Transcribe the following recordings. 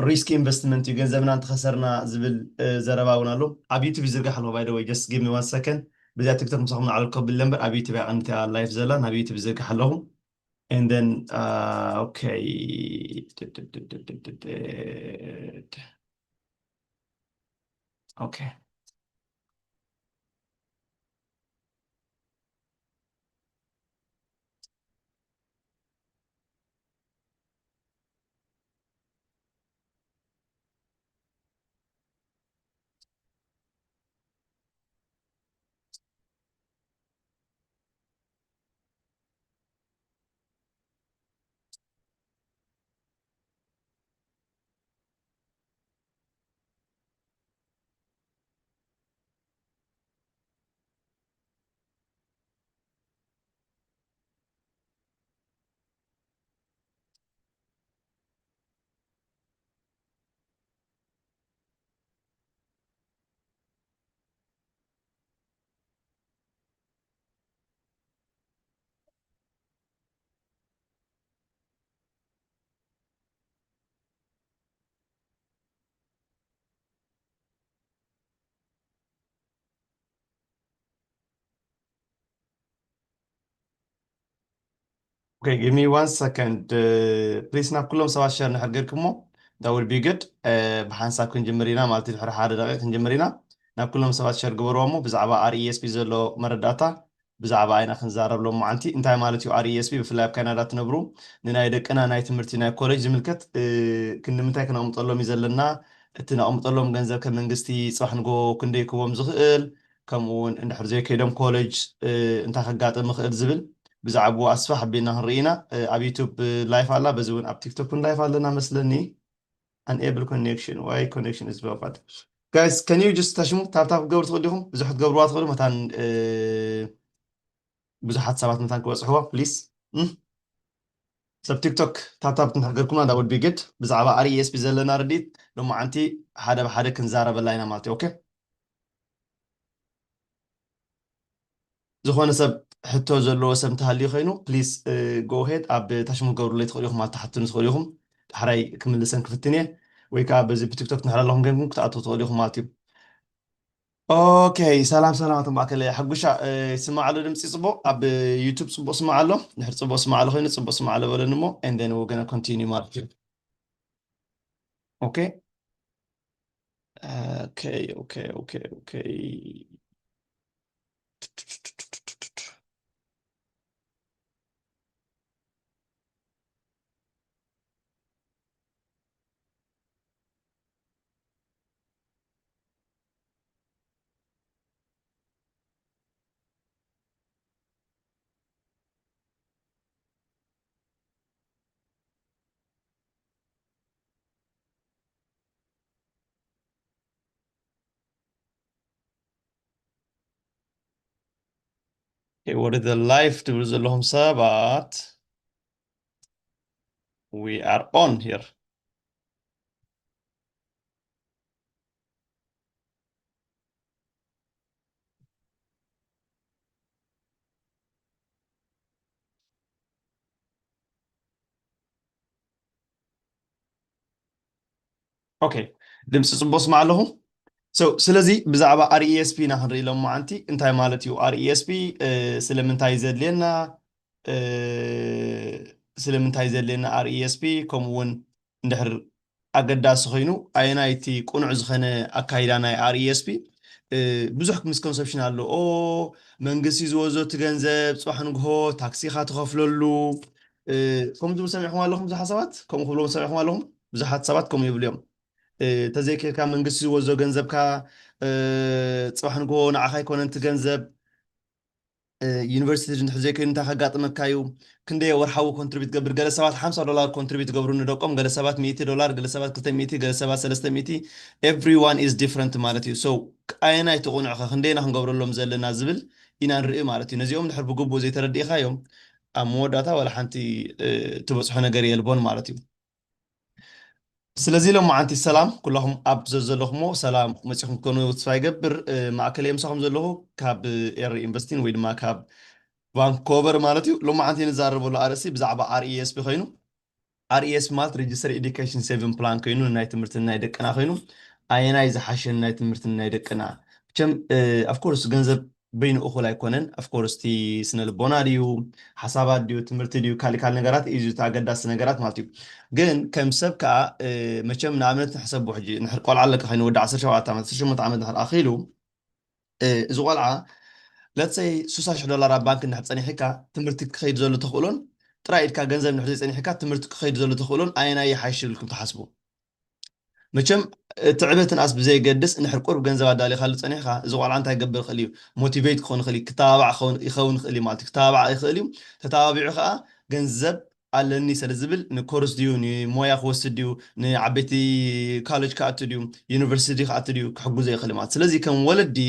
ሪስክ ኢንቨስትመንት እዩ፣ ገንዘብና እንተኸሰርና ዝብል ዘረባ እውን ኣሎ። ኣብ ዩቱብ ይዝርጋሕ ኣለኹ። ባይ ወይ just give me one second። ብዚኣ ቲክቶክ ምሳኹም ንዓለልኩ ከብል እምበር ኣብ ዩቱብ እያ ቀንዲታ ላይፍ ዘላ፣ ናብ ዩቱብ ይዝርጋሕ ኣለኹ። And then uh, okay. Okay. Okay, give me one second. Uh, please ናብ ኩሎም ሰባት ሸር ንሕር ጌርኩሞ that would be good. ብሓንሳብ ክንጅምር ኢና ማለት እዩ። ድሕሪ ሓደ ደቂቕ ክንጅምር ኢና። ናብ ኩሎም ሰባት ሸር ግበርዎ እሞ ብዛዕባ ኣር ኢ ኤስ ፒ ዘሎ መረዳእታ ብዛዕባ ኣይና ክንዛረብ ሎም መዓልቲ። እንታይ ማለት እዩ ኣር ኢ ኤስ ፒ? ብፍላይ ኣብ ካናዳ ትነብሩ ንናይ ደቅና ናይ ትምህርቲ ናይ ኮሌጅ ዝምልከት ክንዲ ምንታይ ክነቕምጠሎም እዩ ዘለና? እቲ ነቕምጠሎም ገንዘብ ከመንግስቲ ጽባሕ ንጎ ክንደይ ክቦም ዝኽእል፣ ከምኡ እውን እንድሕር ዘይከይዶም ኮሌጅ እንታይ ከጋጥም ይኽእል ዝብል ብዛዕባኡ ኣስፋሕ ኣቢልና ክንርኢ ኢና። ኣብ ዩቱብ ላይፍ ኣላ፣ በዚ እውን ኣብ ቲክቶክ እውን ላይፍ ኣለና መስለኒ። Unable connection, why connection is very bad? Guys, can you just ተሽሙ ታብታብ ክትገብሩ ትኽእሉ ዲኹም? ብዙሕ ክትገብርዋ ትኽእሉ መታን ብዙሓት ሰባት መታን ክበፅሕዎ ፕሊስ። ሰብ ቲክቶክ ታብታብ ክንሕገርኩምና that would be good። ብዛዕባ ኣር ኢ ኤስ ፒ ዘለና ርድኢት ሎማዓንቲ ሓደ ብሓደ ክንዛረበላ ኢና ማለት እዩ። ኦኬ፣ ዝኾነ ሰብ ሕቶ ዘለዎ ሰብ እንተሃልዩ ኮይኑ ፕሊስ ጎ ሄድ ኣብ ታሽሙ ገብሩለይ ትኽእሉ ኢኹም፣ ኣብ ትሓትኑ ትኽእሉ ኢኹም። ዳሕራይ ክምልሰን ክፍትን እየ፣ ወይ ከዓ በዚ ብቲክቶክ ትንሕር ኣለኹም ኮይንኩም ክትኣትዉ ትኽእሉ ኢኹም ማለት እዩ። ኦኬ፣ ሰላም ሰላም ኣቶ ማእከለ ሓጉሻ፣ ይስማዕ ኣሎ ድምፂ ፅቡቅ? ኣብ ዩቱብ ፅቡቅ ስማዕ ኣሎ? ድሕር ፅቡቅ ስማዕ ኣሎ ኮይኑ ፅቡቅ ስማዕ ኣሎ በለኒ እሞ and then we're gonna continue ማለት እዩ። ኦኬ፣ ኦኬ፣ ኦኬ፣ ኦኬ፣ ኦኬ። Okay, what is the life ትብሉ ዘለኹም ሰባት? We are on here. ኦኬ፣ ድምፂ ፅቡቅ ስማዕ ኣለኹ። So ስለዚ ብዛዕባ ኣር ኢ ኤስ ፒ ኢና ክንርኢ ሎማዓንቲ። እንታይ ማለት እዩ ኣር ኢ ኤስ ፒ? ስለምንታይ ዘድልየና? ስለምንታይ ዘድልየና ኣር ኢ ኤስ ፒ? ከምኡ እውን እንድሕር ኣገዳሲ ኮይኑ ኣየናይ እቲ ቅኑዕ ዝኾነ ኣካይዳ ናይ ኣር ኢ ኤስ ፒ? ብዙሕ ሚስኮንሰፕሽን ኣሎ። ኦ መንግስቲ ዝወዞ እቲ ገንዘብ ፅባሕ ንግሆ ታክሲ ኢኻ ትኸፍለሉ። ከምኡ ዝብል ሰሚዕኹም ኣለኹም ብዙሓት ሰባት? ከምኡ ክብሎም ሰሚዕኹም ኣለኹም? ብዙሓት ሰባት ከምኡ ይብሉ እዮም። ተዘይከልካ መንግስቲ ዝወዞ ገንዘብካ ፅባሕ ንግሆ ንዓኻ ኣይኮነን እቲ ገንዘብ። ዩኒቨርሲቲ እንድሕር ዘይኮይኑ እንታይ ከጋጥመካ እዩ? ክንደይ ወርሓዊ ኮንትሪቢት ገብር? ገለ ሰባት ሓምሳ ዶላር ኮንትሪቢት ገብሩ ንደቆም፣ ገለ ሰባት ሚእቲ ዶላር፣ ገለ ሰባት ክልተ ሚእቲ፣ ገለ ሰባት ሰለስተ ሚእቲ። Everyone is different ማለት እዩ። So ኣየናይ ትቑንዕኸ ክንደይና ክንገብረሎም ዘለና ዝብል ኢና ንርኢ ማለት እዩ። ነዚኦም ድሕር ብግቡእ ዘይተረዲእኻዮም ኣብ መወዳእታ ዋላ ሓንቲ ትበፅሖ ነገር የልቦን ማለት እዩ። ስለዚ ሎማዓንቲ ሰላም ኩላኹም ኣብ ዘዘለኹሞ ሰላም መፂኹም ትኮኑ ተስፋ ይገብር። ማእከል የምሳኹም ዘለኹ ካብ ኤሪ ኢንቨስቲን ወይ ድማ ካብ ቫንኮቨር ማለት እዩ። ሎማዓንቲ ንዛረበሉ ኣርእስቲ ብዛዕባ ኣር ኢ ኤስ ፒ ኮይኑ ኣርኢኤስ ማለት register education saving plan ኮይኑ ናይ ትምህርትን ናይ ደቅና ኮይኑ ኣየናይ ዝሓሸን ናይ ትምህርትን ናይ ደቅና? መቸም of course ገንዘብ በይኑ እኹል ኣይኮነን። Of course እቲ ስነ ልቦና ድዩ፣ ሓሳባት ድዩ፣ ትምህርቲ ድዩ፣ ካሊ ካሊ ነገራት እዩ እቲ ኣገዳሲ ነገራት ማለት እዩ። ግን ከም ሰብ ከዓ መቸም ንኣብነት ንሕሰቦ ሕጂ ንሕር ቆልዓ ኣለካ ኮይኑ ወዲ ዓሰርተ ሸውዓተ ዓመት ዓሰርተ ሸሞንተ ዓመት ንሕር ኣኺሉ እዚ ቆልዓ let's say ሱሳ ሽሕ ዶላር ኣብ ባንክ እንድሕር ፀኒሕካ ትምህርቲ ክኸይድ ዘሎ ተኽእሎን ጥራይ ኢድካ ገንዘብ እንድሕር ዘይፀኒሕካ ትምህርቲ ክኸይድ ዘሎ ተኽእሎን ኣየናይ ይሓይሽ ኢልኩም ትሓስቡ? መቸም እቲ ዕበትን ኣስ ብዘየገድስ እንድሕር ቁርብ ገንዘብ ኣዳሊኻሉ ፀኒሕካ እዚ ቆልዓ እንታይ ገብር ይኽእል እዩ? ሞቲቬት ክኸውን ይኽእል እዩ፣ ክተባባዕ ይኸውን ይኽእል እዩ ማለት እዩ። ክተባባዕ ይኽእል እዩ። ተተባቢዑ ከዓ ገንዘብ ኣለኒ ስለ ዝብል ንኮርስ ድዩ ንሞያ ክወስድ ድዩ ንዓበይቲ ኮሌጅ ክኣቱ ድዩ ዩኒቨርሲቲ ክኣቱ ድዩ ክሕግዞ ይኽእል ማለት። ስለዚ ከም ወለዲ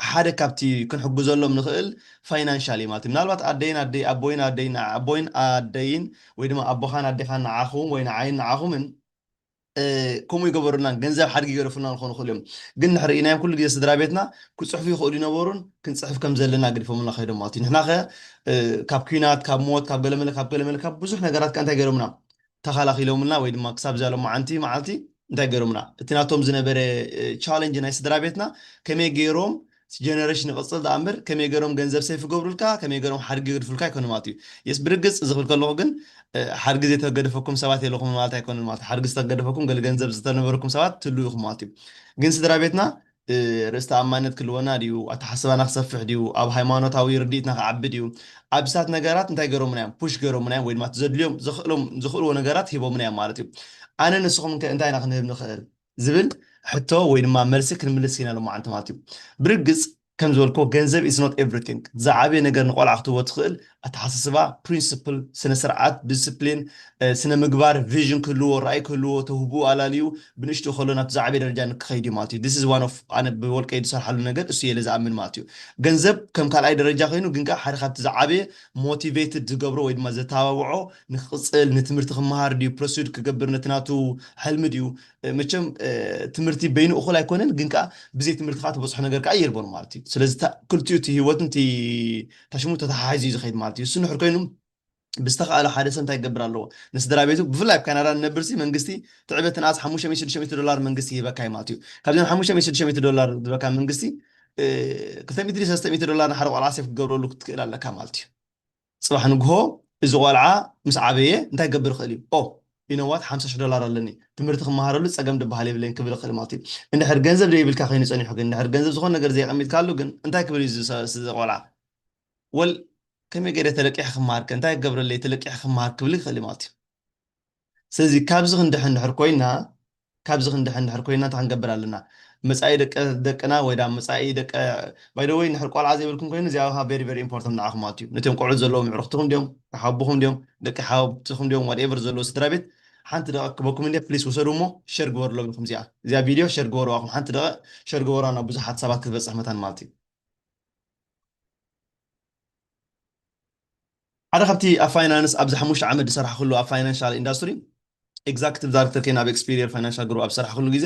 ሓደ ካብቲ ክንሕግዘሎም ንኽእል ፋይናንሻል እዩ ማለት እዩ። ምናልባት ኣደይን ኣደይ ኣቦይን ኣደይን ኣቦይን ኣደይን ወይ ድማ ኣቦኻን ኣዴኻን ንዓኹም ወይ ንዓይን ንዓኹምን ከምኡ ይገበሩልና ገንዘብ ሓድጊ ይገደፉልና ክኾኑ ይኽእሉ እዮም። ግን ንሕርኢናዮም ኩሉ ግዜ ስድራ ቤትና ክፅሕፉ ይኽእሉ ይነበሩን ክንፅሕፍ ከም ዘለና ገዲፎምና ከይዶም ማለት እዩ። ንሕና ከ ካብ ኩናት ካብ ሞት ካብ ገለመለ ካብ ገለመለ ካብ ብዙሕ ነገራት ከ እንታይ ገይሮምና? ተኸላኺሎምልና ወይ ድማ ክሳብ እዛ ሎማዓንቲ መዓልቲ እንታይ ገይሮምና? እቲ ናቶም ዝነበረ ቻለንጅ ናይ ስድራ ቤትና ከመይ ገይሮም ጀነሬሽን ይቕፅል ደኣ እምበር ከመይ ገይሮም ገንዘብ ሴፍ ይገብሩልካ ከመይ ገይሮም ሓድጊ ይገድፉልካ ኣይኮነ ማለት እዩ። የስ ብርግፅ እዚ ክብል ከለኹ ግን ሓድጊ ዘይተገደፈኩም ሰባት የለኹም ማለት ኣይኮነን ማለት ሓድጊ ዝተገደፈኩም ገለ ገንዘብ ዝተነበረኩም ሰባት ትህልዉ ኢኹም ማለት እዩ። ግን ስድራ ቤትና ርእስ ተኣማንነት ክልወና ድዩ ኣተሓስባና ክሰፍሕ ድዩ ኣብ ሃይማኖታዊ ርድኢትና ክዓቢ ድዩ ኣብ ሳት ነገራት እንታይ ገይሮምና እዮም ፑሽ ገይሮምና እዮም ወይ ድማ ዘድልዮም ዝኽእልዎ ነገራት ሂቦምና እዮም ማለት እዩ። ኣነ ንስኹም ከ እንታይ ኢና ክንህብ ንኽእል ዝብል ሕቶ ወይ ድማ መልሲ ክንምልስ ኢና ሎማዓንቲ ማለት እዩ። ብርግፅ ከም ዝበልኮ ገንዘብ is not everything። ዝዓበየ ነገር ንቆልዓ ክትህቦ ትኽእል ኣተሓሳስባ፣ ፕሪንስፕል፣ ስነ ስርዓት፣ ዲስፕሊን፣ ስነ ምግባር፣ ቪዥን ክህልዎ፣ ራእይ ክህልዎ፣ ተውህብኡ ኣላልዩ ብንእሽቱ ከሎ ናብቲ ዝዓበየ ደረጃ ንክኸይድ እዩ ማለት እዩ። This is one of ኣነ ብወልቀይ ዝሰርሓሉ ነገር እሱ እየ ኢለ ዝኣምን ማለት እዩ። ገንዘብ ከም ካልኣይ ደረጃ ኮይኑ ግን ከዓ ሓደ ካብቲ ዝዓበየ ሞቲቬትድ ዝገብሮ ወይ ድማ ዘተባብዖ ንክቕፅል ንትምህርቲ ክመሃር ድዩ ፕሮሲድ ክገብር ነቲ ናቱ ሕልሚ ድዩ መቸም ትምህርቲ በይኑ እኹል ኣይኮነን ግን ከዓ ብዘይ ትምህርቲ ከዓ ትበፅሖ ነገር ከዓ የልቦን ማለት እዩ። ስለዚ ክልቲኡ እቲ ህይወትን እቲ ታሽሙ ተተሓሒዙ እዩ ዝኸይድ ማለት እዩ። እሱ ንሕር ኮይኑ ብዝተኸኣለ ሓደ ሰብ እንታይ ክገብር ኣለዎ? ንስድራ ቤቱ ብፍላይ ኣብ ካናዳ ንነብር ሲ መንግስቲ ትዕበትን ኣስ ሓሙሽተ ሚእቲ ሽዱሽተ ሚእቲ ዶላር መንግስቲ ይህበካ እዩ ማለት እዩ። ካብዚን ሓሙሽተ ሚእቲ ሽዱሽተ ሚእቲ ዶላር ዝበካ መንግስቲ ክልተ ሚእቲ ሰለስተ ሚእቲ ዶላር ንሓደ ቆልዓ ሴፍ ክገብረሉ ክትክእል ኣለካ ማለት እዩ። ፅባሕ ንግሆ እዚ ቆልዓ ምስ ዓበየ እንታይ ክገብር ይኽእል እዩ? ኦ you know what ሓምሳ ሽሕ ዶላር ኣለኒ ትምህርቲ ክመሃረሉ ፀገም ዝበሃል የብለይን ክብል ይኽእል ማለት እዩ። እንድሕር ገንዘብ ዘይብልካ ኮይኑ ፀኒሑ ግን እንድሕር ገንዘብ ዝኾነ ነገር ዘየቐሚጥካሉ ግን እንታይ ክብል እዩ እዚ ሰ- እዚ ቆልዓ? ወል ከመይ ገይረ ተለቂሐ ክመሃር ከ እንታይ ክገብረለይ ተለቂሐ ክመሃር ክብል ይኽእል እዩ ማለት እዩ። ስለዚ ካብዚ ክንድሕን ድሕር ኮይና ካብዚ ክንድሕን ድሕር ኮይና እንታይ ክንገብር ኣለና? መፃኢ ደቂ ደቅና ወይ ዳ መፃኢ ደቂ by the way ንድሕር ቆልዓ ዘይብልኩም ኮይኑ እዚኣ ከዓ very very important ንዓኹም ማለት እዩ። ነቶም ቆልዑት ዘለዎም ኣዕሩኽትኹም ድዮም ሓውቦኹም ድዮም ደቂ ሓውብትኹም ድዮም whatever ዘለዉ ስድራ ቤት ሓንቲ ደቂ ክበኩም እንደ ፕሊስ ውሰዱ እሞ ሸር ግበሩሎም ኢኹም። እዚኣ እዚኣ ቪድዮ ሸር ግበሩዋ ኢኹም ሓንቲ ደቂ ሸር ግበሩዋ ናብ ብዙሓት ሰባት ክትበፅሕ መታን ማለት እዩ። ሓደ ካብቲ ኣብ ፋይናንስ ኣብዚ ሓሙሽተ ዓመት ዝሰራሕኩሉ ኣብ ፋይናንሻል ኢንዳስትሪ ኤግዛክቲቭ ዳይሬክተር ከይነ ኣብ ኤክስፒሪየር ፋይናንሻል ግሩፕ ኣብ ዝሰራሕኩሉ ግዜ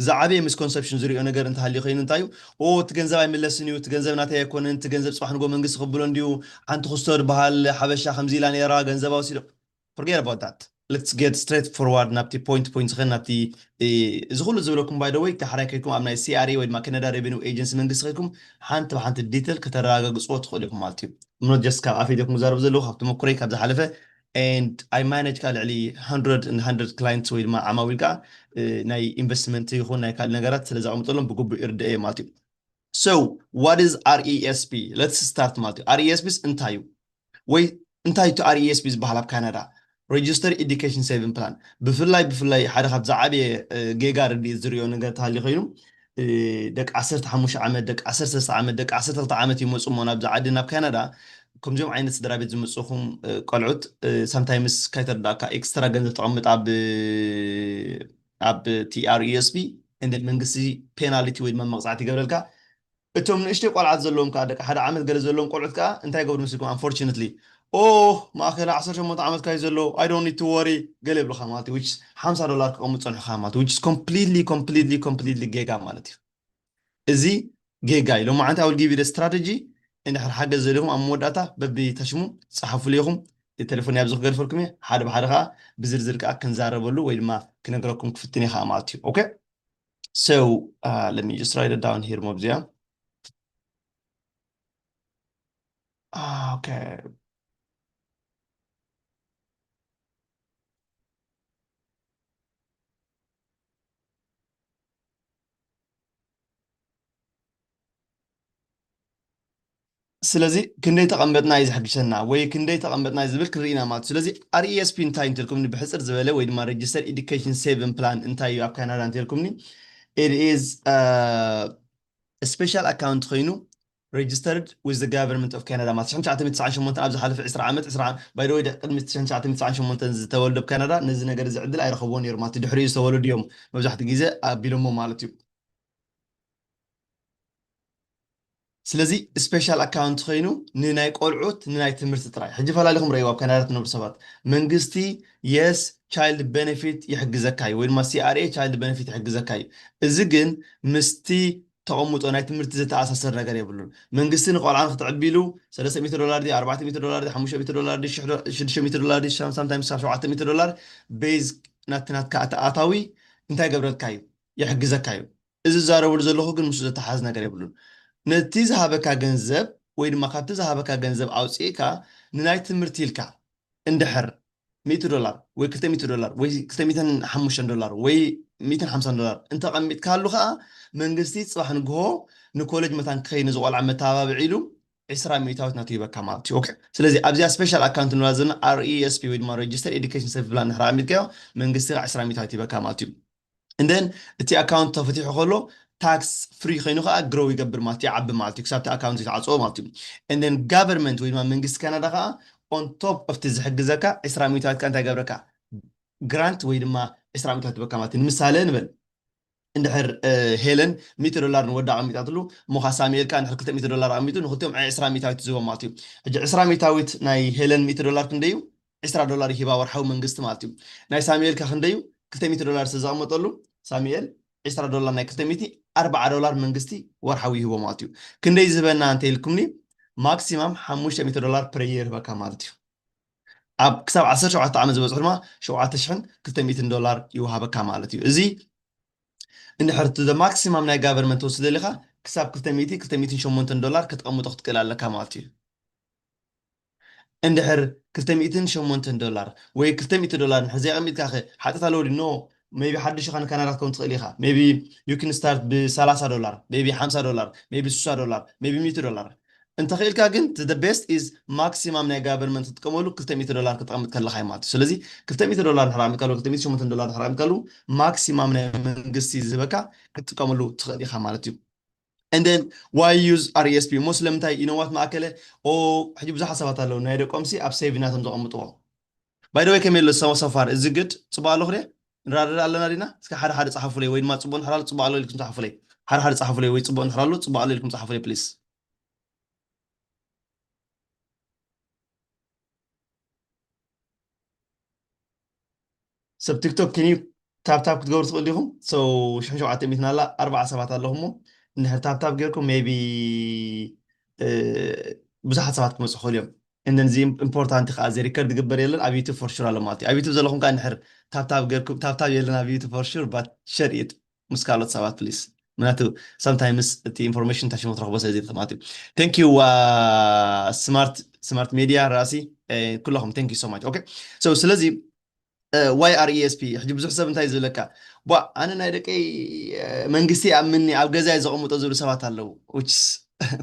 ዝዓበየ ሚስኮንሰፕሽን ዝሪኦ ነገር እንተሃልዩ ኮይኑ እንታይ እዩ? ኦ እቲ ገንዘብ ኣይምለስን እዩ፣ እቲ ገንዘብ ናተይ ኣይኮነን፣ እቲ ገንዘብ ፅባሕ ንጎ መንግስቲ ክብሎ እንድዩ፣ ሓንቲ ክስቶ ዝበሃል ሓበሻ ከምዚ ኢላ ነይራ ገንዘባ ወሲዶ forget about that. Let's get straight forward ናብቲ ፖይንት ፖይንት ዝኸን ናብቲ እዚ ኩሉ ዝብለኩም by the way ዳሕራይ ከይድኩም ኣብ ናይ CRA ወይ ድማ ካናዳ ሬቨኒው ኤጀንሲ መንግስቲ ከይድኩም ሓንቲ ብሓንቲ ዲቴል ከተረጋግፅዎ ትኽእሉ ኢኹም ማለት እዩ። እምኖ ጀስት ካብ ኣፈይ ዲኹም ዝዛረቡ ዘለዉ ካብ ተመኩረይ ካብ ዝሓለፈ and I manage ካ ልዕሊ hundred and hundred clients ወይ ድማ ዓማዊል ከዓ ናይ ኢንቨስትመንት ይኹን ናይ ካልእ ነገራት ስለ ዘቐምጠሎም ብግቡእ ይርድእ እየ ማለት እዩ። So what is RESP? Let's start ማለት እዩ። RESP እንታይ እዩ? ወይ እንታይ እቲ RESP ዝበሃል ኣብ ካናዳ Register Education Saving Plan ብፍላይ ብፍላይ ሓደ ካብ ዝዓበየ ጌጋ ርድኢት ዝሪኦ ነገር ተሃልዩ ኮይኑ ደቂ ዓሰርተ ሓሙሽተ ዓመት ደቂ ዓሰርተ ሰለስተ ዓመት ደቂ ዓሰርተ ክልተ ዓመት ይመፁ እሞ ናብዚ ዓዲ ናብ ካናዳ ከምዚኦም ዓይነት ስድራ ቤት ዝመፅኹም ቆልዑት ሳምታይምስ ካይተረዳእካ ኤክስትራ ገንዘብ ተቐምጥ ኣብ ኣብ TRESP እንደ መንግስቲ ፔናልቲ ወይ ድማ መቕፃዕቲ ይገብረልካ። እቶም ንእሽተይ ቆልዓት ዘለዎም ከዓ ደቂ ሓደ ዓመት ገለ ዘለዎም ቆልዑት ከዓ እንታይ ይገብሩ ምስልኩም unfortunately ኦ ማእከል ዓሰርተ ሸሞንተ ዓመት ካዩ ዘሎ I don't need to worry ገለ ይብሉካ ማለት እዩ። Which ሓምሳ ዶላር ክቐምጥ ፀንሑ ከዓ ማለት which completely completely completely ጌጋ ማለት እዩ። እዚ ጌጋ እዩ። ሎማዓንቲ I will give you the strategy እንድሕር ሓገዝ ዘድልኹም ኣብ መወዳእታ በቢ ተሽሙ ፀሓፉሉ ኢኹም። ቴሌፎን ኣብዚ ክገድፈልኩም እየ። ሓደ ብሓደ ከዓ ብዝርዝር ከዓ ክንዛረበሉ ወይ ድማ ክነግረኩም ክፍትን እየ ከዓ ማለት እዩ። Okay, so uh, let me just write it down here. ሞብዚያ okay. ስለዚ ክንደይ ተቐመጥና እዩ ዝሕግሸና ወይ ክንደይ ተቐመጥና እዩ ዝብል ክንርኢ ኢና ማለት እዩ። ስለዚ RESP እንታይ እንተልኩምኒ ብሕፅር ዝበለ ወይ ድማ Registered Education Saving Plan እንታይ እዩ ኣብ ካናዳ እንተልኩምኒ it is special account ኮይኑ registered with the government of Canada ማለት ትሽዓተ ሚእቲ ትስዓን ሸሞንተን ኣብ ዝሓለፈ ዕስራ ዓመት ዕስራ by the way ቅድሚ ትሽዓተ ሚእቲ ትስዓን ሸሞንተን ዝተወልደ ኣብ ካናዳ ነዚ ነገር እዚ ዕድል ኣይረኸብዎ ነይሩ ማለት ድሕሪኡ ዝተወለዱ እዮም መብዛሕትኡ ግዜ ኣቢሎሞ ማለት እዩ። ስለዚ special account ኮይኑ ንናይ ቆልዑት ንናይ ትምህርቲ ጥራይ ሕጂ ፈላሊኹም ረእይዋ ኣብ ካናዳ ትነብሩ ሰባት መንግስቲ yes child benefit ይሕግዘካ እዩ ወይ ድማ CRA child benefit ይሕግዘካ እዩ። እዚ ግን ምስቲ ተቐምጦ ናይ ትምህርቲ ዝተኣሳሰር ነገር የብሉን። መንግስቲ ንቆልዓ ንክትዕቢሉ ሰለስተ ሚእቲ ዶላር ድዩ ኣርባዕተ ሚእቲ ዶላር ድዩ ሓሙሽተ ሚእቲ ዶላር ድዩ ሽዱሽተ ሚእቲ ዶላር ድዩ sometimes ክሳብ ሸውዓተ ሚእቲ ዶላር base ናቲ ናትካ ኣታኣታዊ እንታይ ገብረልካ እዩ ይሕግዘካ እዩ። እዚ ዝዛረበሉ ዘለኹ ግን ምስ ዘተሓዝ ነገር የብሉን። ነቲ ዝሃበካ ገንዘብ ወይ ድማ ካብቲ ዝሃበካ ገንዘብ ኣውፅእካ ንናይ ትምህርቲ ኢልካ እንድሕር ሚእቲ ዶላር ወይ ክልተ ሚእቲ ዶላር ወይ ክልተ ሚእትን ሓሙሽተን ዶላር ወይ ሚእትን ሓምሳን ዶላር እንተቐሚጥካሉ ከዓ መንግስቲ ፅባሕ ንግሆ ንኮሌጅ መታን ክኸይድ ንዝቆልዓ መተባብዒ ኢሉ ዕስራ ሚእታዊት ናቱ ይበካ ማለት እዩ። Okay፣ ስለዚ ኣብዚኣ special account ንብላ ዘለና RESP ወይ ድማ Registered Education Saving Plan ንድሕር ኣቐሚጥካዮ መንግስቲ ከዓ ዕስራ ሚእታዊት ይበካ ማለት እዩ። And then እቲ account ተፈቲሑ ከሎ tax free ኮይኑ ከዓ grow ይገብር ማለት ይዓቢ ማለት እዩ ክሳብ እቲ account ይተዓፅዎ ማለት እዩ። And then government ወይ ድማ መንግስቲ ካናዳ ከዓ on top of እቲ ዝሕግዘካ ዕስራ ሚእታዊት ከዓ እንታይ ገብረካ grant ወይ ድማ ዕስራ ሚእታዊት ይበካ ማለት እዩ። ንምሳሌ ንበል እንድሕር ሄለን ሚእቲ ዶላር ንወዳ ኣቐሚጣትሉ እሞ ከዓ ሳሙኤል ከዓ እንድሕር ክልተ ሚእቲ ዶላር ኣቐሚጡ ንክልቲኦም ዕስራ ሚእታዊት ዝህቦም ማለት እዩ። ሕጂ ዕስራ ሚእታዊት ናይ ሄለን ሚእቲ ዶላር ክንደይ እዩ? ዕስራ ዶላር ይህባ ወርሓዊ መንግስቲ ማለት እዩ። ናይ ሳሙኤል ከ ክንደይ እዩ? ክልተ ሚእቲ ዶላር ዝተዘቐመጠሉ ሳሙኤል ዕስራ ዶላር ናይ ክልተ ሚእቲ ኣርባዓ ዶላር መንግስቲ ወርሓዊ ይህቦ ማለት እዩ። ክንደይ ዝህበና እንተ ኢልኩምኒ ማክሲማም ሓሙሽተ ሚእቲ ዶላር per year ይህበካ ማለት እዩ። ኣብ ክሳብ ዓሰርተ ሸውዓተ ዓመት ዝበፅሑ ድማ ሸውዓተ ሽሕን ክልተ ሚእትን ዶላር ይወሃበካ ማለት እዩ። እዚ እንድሕር እቲ ማክሲማም ናይ ጋቨርመንት ትወስድ ደሊኻ ክሳብ ክልተ ሚእቲ ክልተ ሚእትን ሸሞንተን ዶላር ክትቐምጦ ክትክእል ኣለካ ማለት እዩ። እንድሕር ክልተ ሚእትን ሸሞንተን ዶላር ወይ ክልተ ሚእቲ ዶላር እንድሕር ዘይቐሚጥካ ከ ሓጢኣት ኣለዎ ድዩ? No, maybe ሓድሽ ኢኻ ንካናዳ ክትከውን ትኽእል ኢኻ። Maybe you can start ብሰላሳ ዶላር፣ maybe ሓምሳ ዶላር፣ maybe ስሳ ዶላር፣ maybe ሚእቲ ዶላር። እንተኽኢልካ ግን the best is ማክሲማም ናይ ጋቨርመንት ክትጥቀመሉ ክልተ ሚእቲ ዶላር ክትቐምጥ ከለኻ እዩ ማለት እዩ። ስለዚ ክልተ ሚእቲ ዶላር እንድሕር ኣሚካሉ ክልተ ሚእቲ ሸሞንተ ዶላር እንድሕር ኣሚካሉ ማክሲማም ናይ መንግስቲ ዝህበካ ክትጥቀመሉ ትኽእል ኢኻ ማለት እዩ። And then why use RESP እሞ ስለምንታይ you know what ማእከለ ኦ ሕጂ ብዙሓት ሰባት ኣለዉ ናይ ደቆምሲ ኣብ ሴቪንግ ናቶም ዘቐምጥዎ። By the way ከመይ ኣሎ so far is it good? ፅቡቅ ኣለኹ ደ ንራዳዳ ኣለና ዲና? እስኪ ሓደ ሓደ ፀሓፉለይ ወይ ድማ ፅቡቅ እንድሕር ኣሎ ፅቡቅ ኣሎ ኢልኩም ፀሓፉለይ። ሓደ ሓደ ፀሓፉለይ ወይ ፅቡቅ እንድሕር ኣሎ ፅቡቅ ኣሎ ኢልኩም ፀሓፉለይ please። ሰብ ቲክቶክ can you ታፕታፕ ክትገብሩ ትኽእሉ ዲኹም? So ሽሕን ሸውዓተ ሚእትን ኣላ ኣርባዓ ሰባት ኣለኹም እሞ እንድሕር ታፕታፕ ጌርኩም maybe ብዙሓት ሰባት ክመፁ ክኽእሉ እዮም። And then እዚ ኢምፖርታንት ከዓ እዚ ሪከርድ ዝግበር የለን ኣብ ዩቱብ for sure ኣሎ ማለት እዩ። ኣብ ዩቱብ ዘለኹም ከዓ እንድሕር ታፕታፕ ጌርኩም ታፕታፕ የለን ኣብ ዩቱብ for sure but share it ምስ ካልኦት ሰባት please። ምክንያቱ sometimes እቲ ኢንፎርሜሽን እንታይ ሽሙ ትረኽቦ ስለ ዘይትኽእል ማለት እዩ። Thank you smart smart media ራሲ ኩለኹም thank you so much። Okay, so ስለዚ why RESP ሕጂ ብዙሕ ሰብ እንታይ ዝብለካ ቧ ኣነ ናይ ደቀይ መንግስቲ ይኣምንኒ ኣብ ገዛይ ዘቐምጦ ዝብሉ ሰባት ኣለዉ። Which is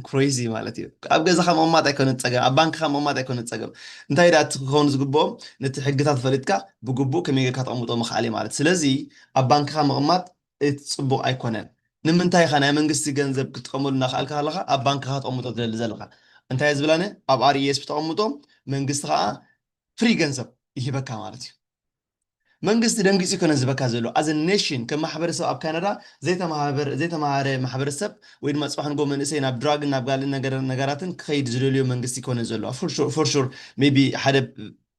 crazy ማለት እዩ። ኣብ ገዛኻ ምቕማጥ ኣይኮነን ፀገም፣ ኣብ ባንክኻ ምቕማጥ ኣይኮነን ፀገም። እንታይ ደኣ እቲ ክኸውን ዝግብኦም ነቲ ሕግታት ፈሊጥካ ብግቡእ ከመይ ጌርካ ተቐምጦ ምኽኣል እዩ ማለት። ስለዚ ኣብ ባንክኻ ምቕማጥ እቲ ፅቡቕ ኣይኮነን። ንምንታይ ኢኻ ናይ መንግስቲ ገንዘብ ክትጥቀመሉ እናኽኣልካ ከለኻ ኣብ ባንክኻ ተቐምጦ ትደሊ ዘለኻ? እንታይ እየ ዝብል ኣነ ኣብ RESP ተቐምጦ መንግስቲ ከዓ ፍሪ ገንዘብ ይህበካ ማለት እዩ። መንግስቲ ደንጊፁ ይኮነ ዝበካ ዘሎ as a nation ከም ማሕበረሰብ ኣብ ካናዳ ዘይተማሃበረ ዘይተማሃረ ማሕበረሰብ ወይ ድማ ፅባሕ ንጎ መንእሰይ ናብ ድራግን ናብ ጋልን ነገር ነገራትን ክኸይድ ዝደልዮ መንግስቲ ይኮነ ዘሎ for sure maybe ሓደ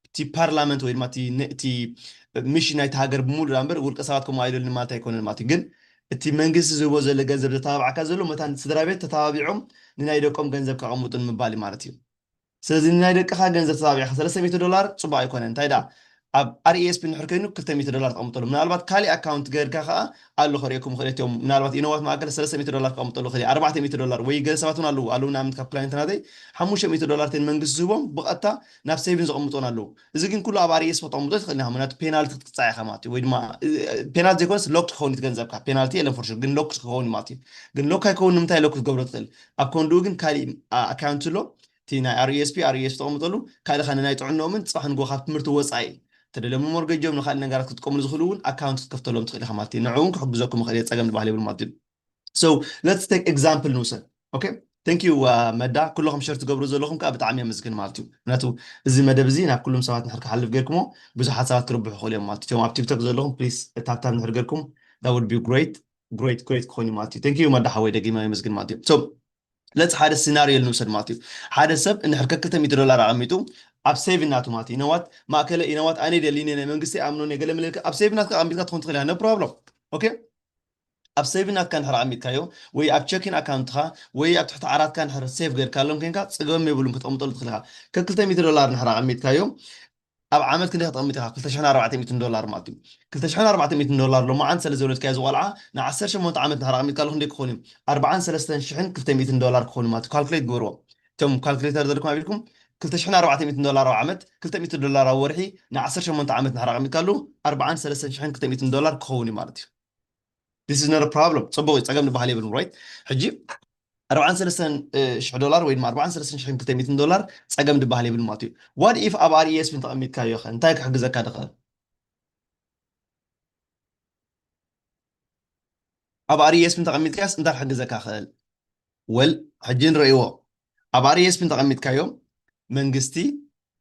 እቲ ፓርላመንት ወይ ድማ እቲ ሚሽን ናይቲ ሃገር ብሙሉእ እምበር ውልቀ ሰባት ከምኡ ኣይደልን ማለት ኣይኮነን ማለት እዩ ግን እቲ መንግስቲ ዝህቦ ዘሎ ገንዘብ ዘተባብዓካ ዘሎ መታን ስድራ ቤት ተተባቢዖም ንናይ ደቆም ገንዘብ ከቐምጡ ንምባል እዩ ማለት እዩ። ስለዚ ናይ ደቅኻ ገንዘብ ተጣቢዕካ ሰለስተ ሚእቲ ዶላር ፅቡቅ ኣይኮነን። እንታይ ደኣ ኣብ ኣር ኢ ኤስ ፒ እንድሕር ኮይኑ ክልተ ሚእቲ ዶላር ተቐምጠሉ። ምናልባት ካሊእ ኣካውንት ገርካ ከዓ ኣሎ ከርእየኩም ክእል እዮም። ምናልባት ኢነዋት ማእከል ሰለስተ ሚእቲ ዶላር ክቐምጠሉ ክእል፣ ኣርባዕተ ሚእቲ ዶላር ወይ ገለ ሰባት እውን ኣለዉ ኣለዉ ንኣብነት ካብ ክላይንት ናተይ ሓሙሽተ ሚእቲ ዶላር ተን መንግስቲ ዝህቦም ብቐጥታ ናብ ሴቪን ዘቐምጦን ኣለዉ። እዚ ግን ኩሉ ኣብ ኣር ኢ ኤስ ፒ ክተቐምጦ ትኽእል ኢኻ። ምክንያቱ ፔናልቲ ክትቅፃዕ ኢኻ ማለት እዩ። ወይ ድማ ፔናልቲ ዘይኮነስ ሎክ ክኸውን እዩ ገንዘብካ። ፔናልቲ የለን ፎር ሹር፣ ግን ሎክ ክኸውን እዩ ማለት እዩ። ግን ሎክ ኣይከውን። ንምንታይ ሎክ ክትገብሮ ትኽእል? ኣብ ኮንድኡ ግን ካሊእ ኣካውንት ኣሎ፣ እቲ ናይ ኣር ኢ ኤስ ፒ ኣር ኢ ኤስ ፒ ተቐምጠሉ። ካልእ ኸ ንናይ ጥዕንኦምን ፅባሕ ንጎ ካብ ትምህርቲ ወፃኢ ተደለሙ ሞርገጆም ንካልእ ነገራት ክትጥቀምሉ ዝኽእሉ እውን ኣካውንት ክትከፍተሎም ትኽእል ኢኻ ማለት እዩ። ንዕኡ እውን ክሕግዘኩም ይኽእል እየ ፀገም ዝበሃል የብሉ ማለት እዩ። So let's take example ንውሰድ። Okay, thank you መዳ። ኩለኹም ሸር ትገብሩ ዘለኹም ከዓ ብጣዕሚ የመስግን ማለት እዩ። ምክንያቱ እዚ መደብ እዚ ናብ ኩሉም ሰባት ንድሕር ክሓልፍ ጌርኩሞ ብዙሓት ሰባት ክርብሑ ይኽእሉ እዮም ማለት እዩ። እቶም ኣብ ቲክቶክ ዘለኹም ፕሊስ ታብታብ ንድሕር ጌርኩም that would be great, great, great ክኾን እዩ ማለት እዩ። Thank you መዳ ሓወይ፣ ደጊመ የመስግን ማለት እዩ። So ለዚ ሓደ ሲናሪዮ ንውሰድ ማለት እዩ። ሓደ ሰብ እንድሕር ከክልተ ሚእቲ ዶላር ኣቐሚጡ ኣብ ሴቪን ናቱ ማለት እዩ። ኢነዋት ማእከለ ኢነዋት ኣነ ደሊኒ ናይ መንግስቲ ኣምኖ ገለ መለልካ ኣብ ሴቪን ናትካ ኣቐሚጥካ ትኾን ትኽእል ኢኻ። No problem። Okay፣ ኣብ ሴቪን ናትካ እንድሕር ኣቐሚጥካዮ ወይ ኣብ ቸኪን ኣካውንትኻ ወይ ኣብ ትሕቲ ዓራትካ እንድሕር ሴቭ ጌርካሎም ኮንካ ጽገም የብሉን፣ ከተቐምጠሉ ትኽእል ኢኻ። ከክልተ ሚእቲ ዶላር እንድሕር ኣቐሚጥካዮ ኣብ ዓመት ክንደይ ከተቐምጥ ኢኻ? ክልተ ሽሕን ኣርባዕተ ሚእትን ዶላር ማለት እዩ። ክልተ ሽሕን ኣርባዕተ ሚእትን ዶላር ሎማዓንቲ ስለ ዘውለድካዮ ዝቆልዓ ንዓሰርተ ሸሞንተ ዓመት እንድሕር ኣቐሚጥካሉ ክንደይ ክኾን እዩ? ኣርባዓን ሰለስተን ሽሕን ክልተ ሚእትን ዶላር ክኾን እዩ ማለት እዩ። ካልኩሌት ግበርዎ። እቶም ካልኩሌተር ዘለኩም ኣብ ኢድኩም ክልተ ሽሕን ኣርባዕተ ሚእትን ዶላር ኣብ ዓመት፣ ክልተ ሚእቲ ዶላር ኣብ ወርሒ ንዓሰርተ ሸሞንተ ዓመት እንድሕር ኣቐሚጥካሉ ኣርባዓን ሰለስተን ሽሕን ክልተ ሚእትን ዶላር ክኸውን እዩ ማለት እዩ። This is not a problem። ጽቡቕ እዩ፣ ጸገም ዝበሃል የብሉን። ራይት፣ ሕጂ ኣርባዓን ሰለስተን ሽሕ ዶላር ወይ ድማ ኣርባዓን ሰለስተን ሽሕን ክልተ ሚእትን ዶላር ጸገም ዝበሃል የብሉን ማለት እዩ። What if ኣብ ኣር ኢ ኤስ ፒ እንተቐሚጥካዮ ኸ እንታይ ክሕግዘካ ድኽእል? ኣብ ኣር ኢ ኤስ ፒ እንተቐሚጥካዮስ እንታይ ክሕግዘካ ክእል? ወል፣ ሕጂ ንርእይዎ። ኣብ ኣር ኢ ኤስ ፒ እንተቐሚጥካዮ መንግስቲ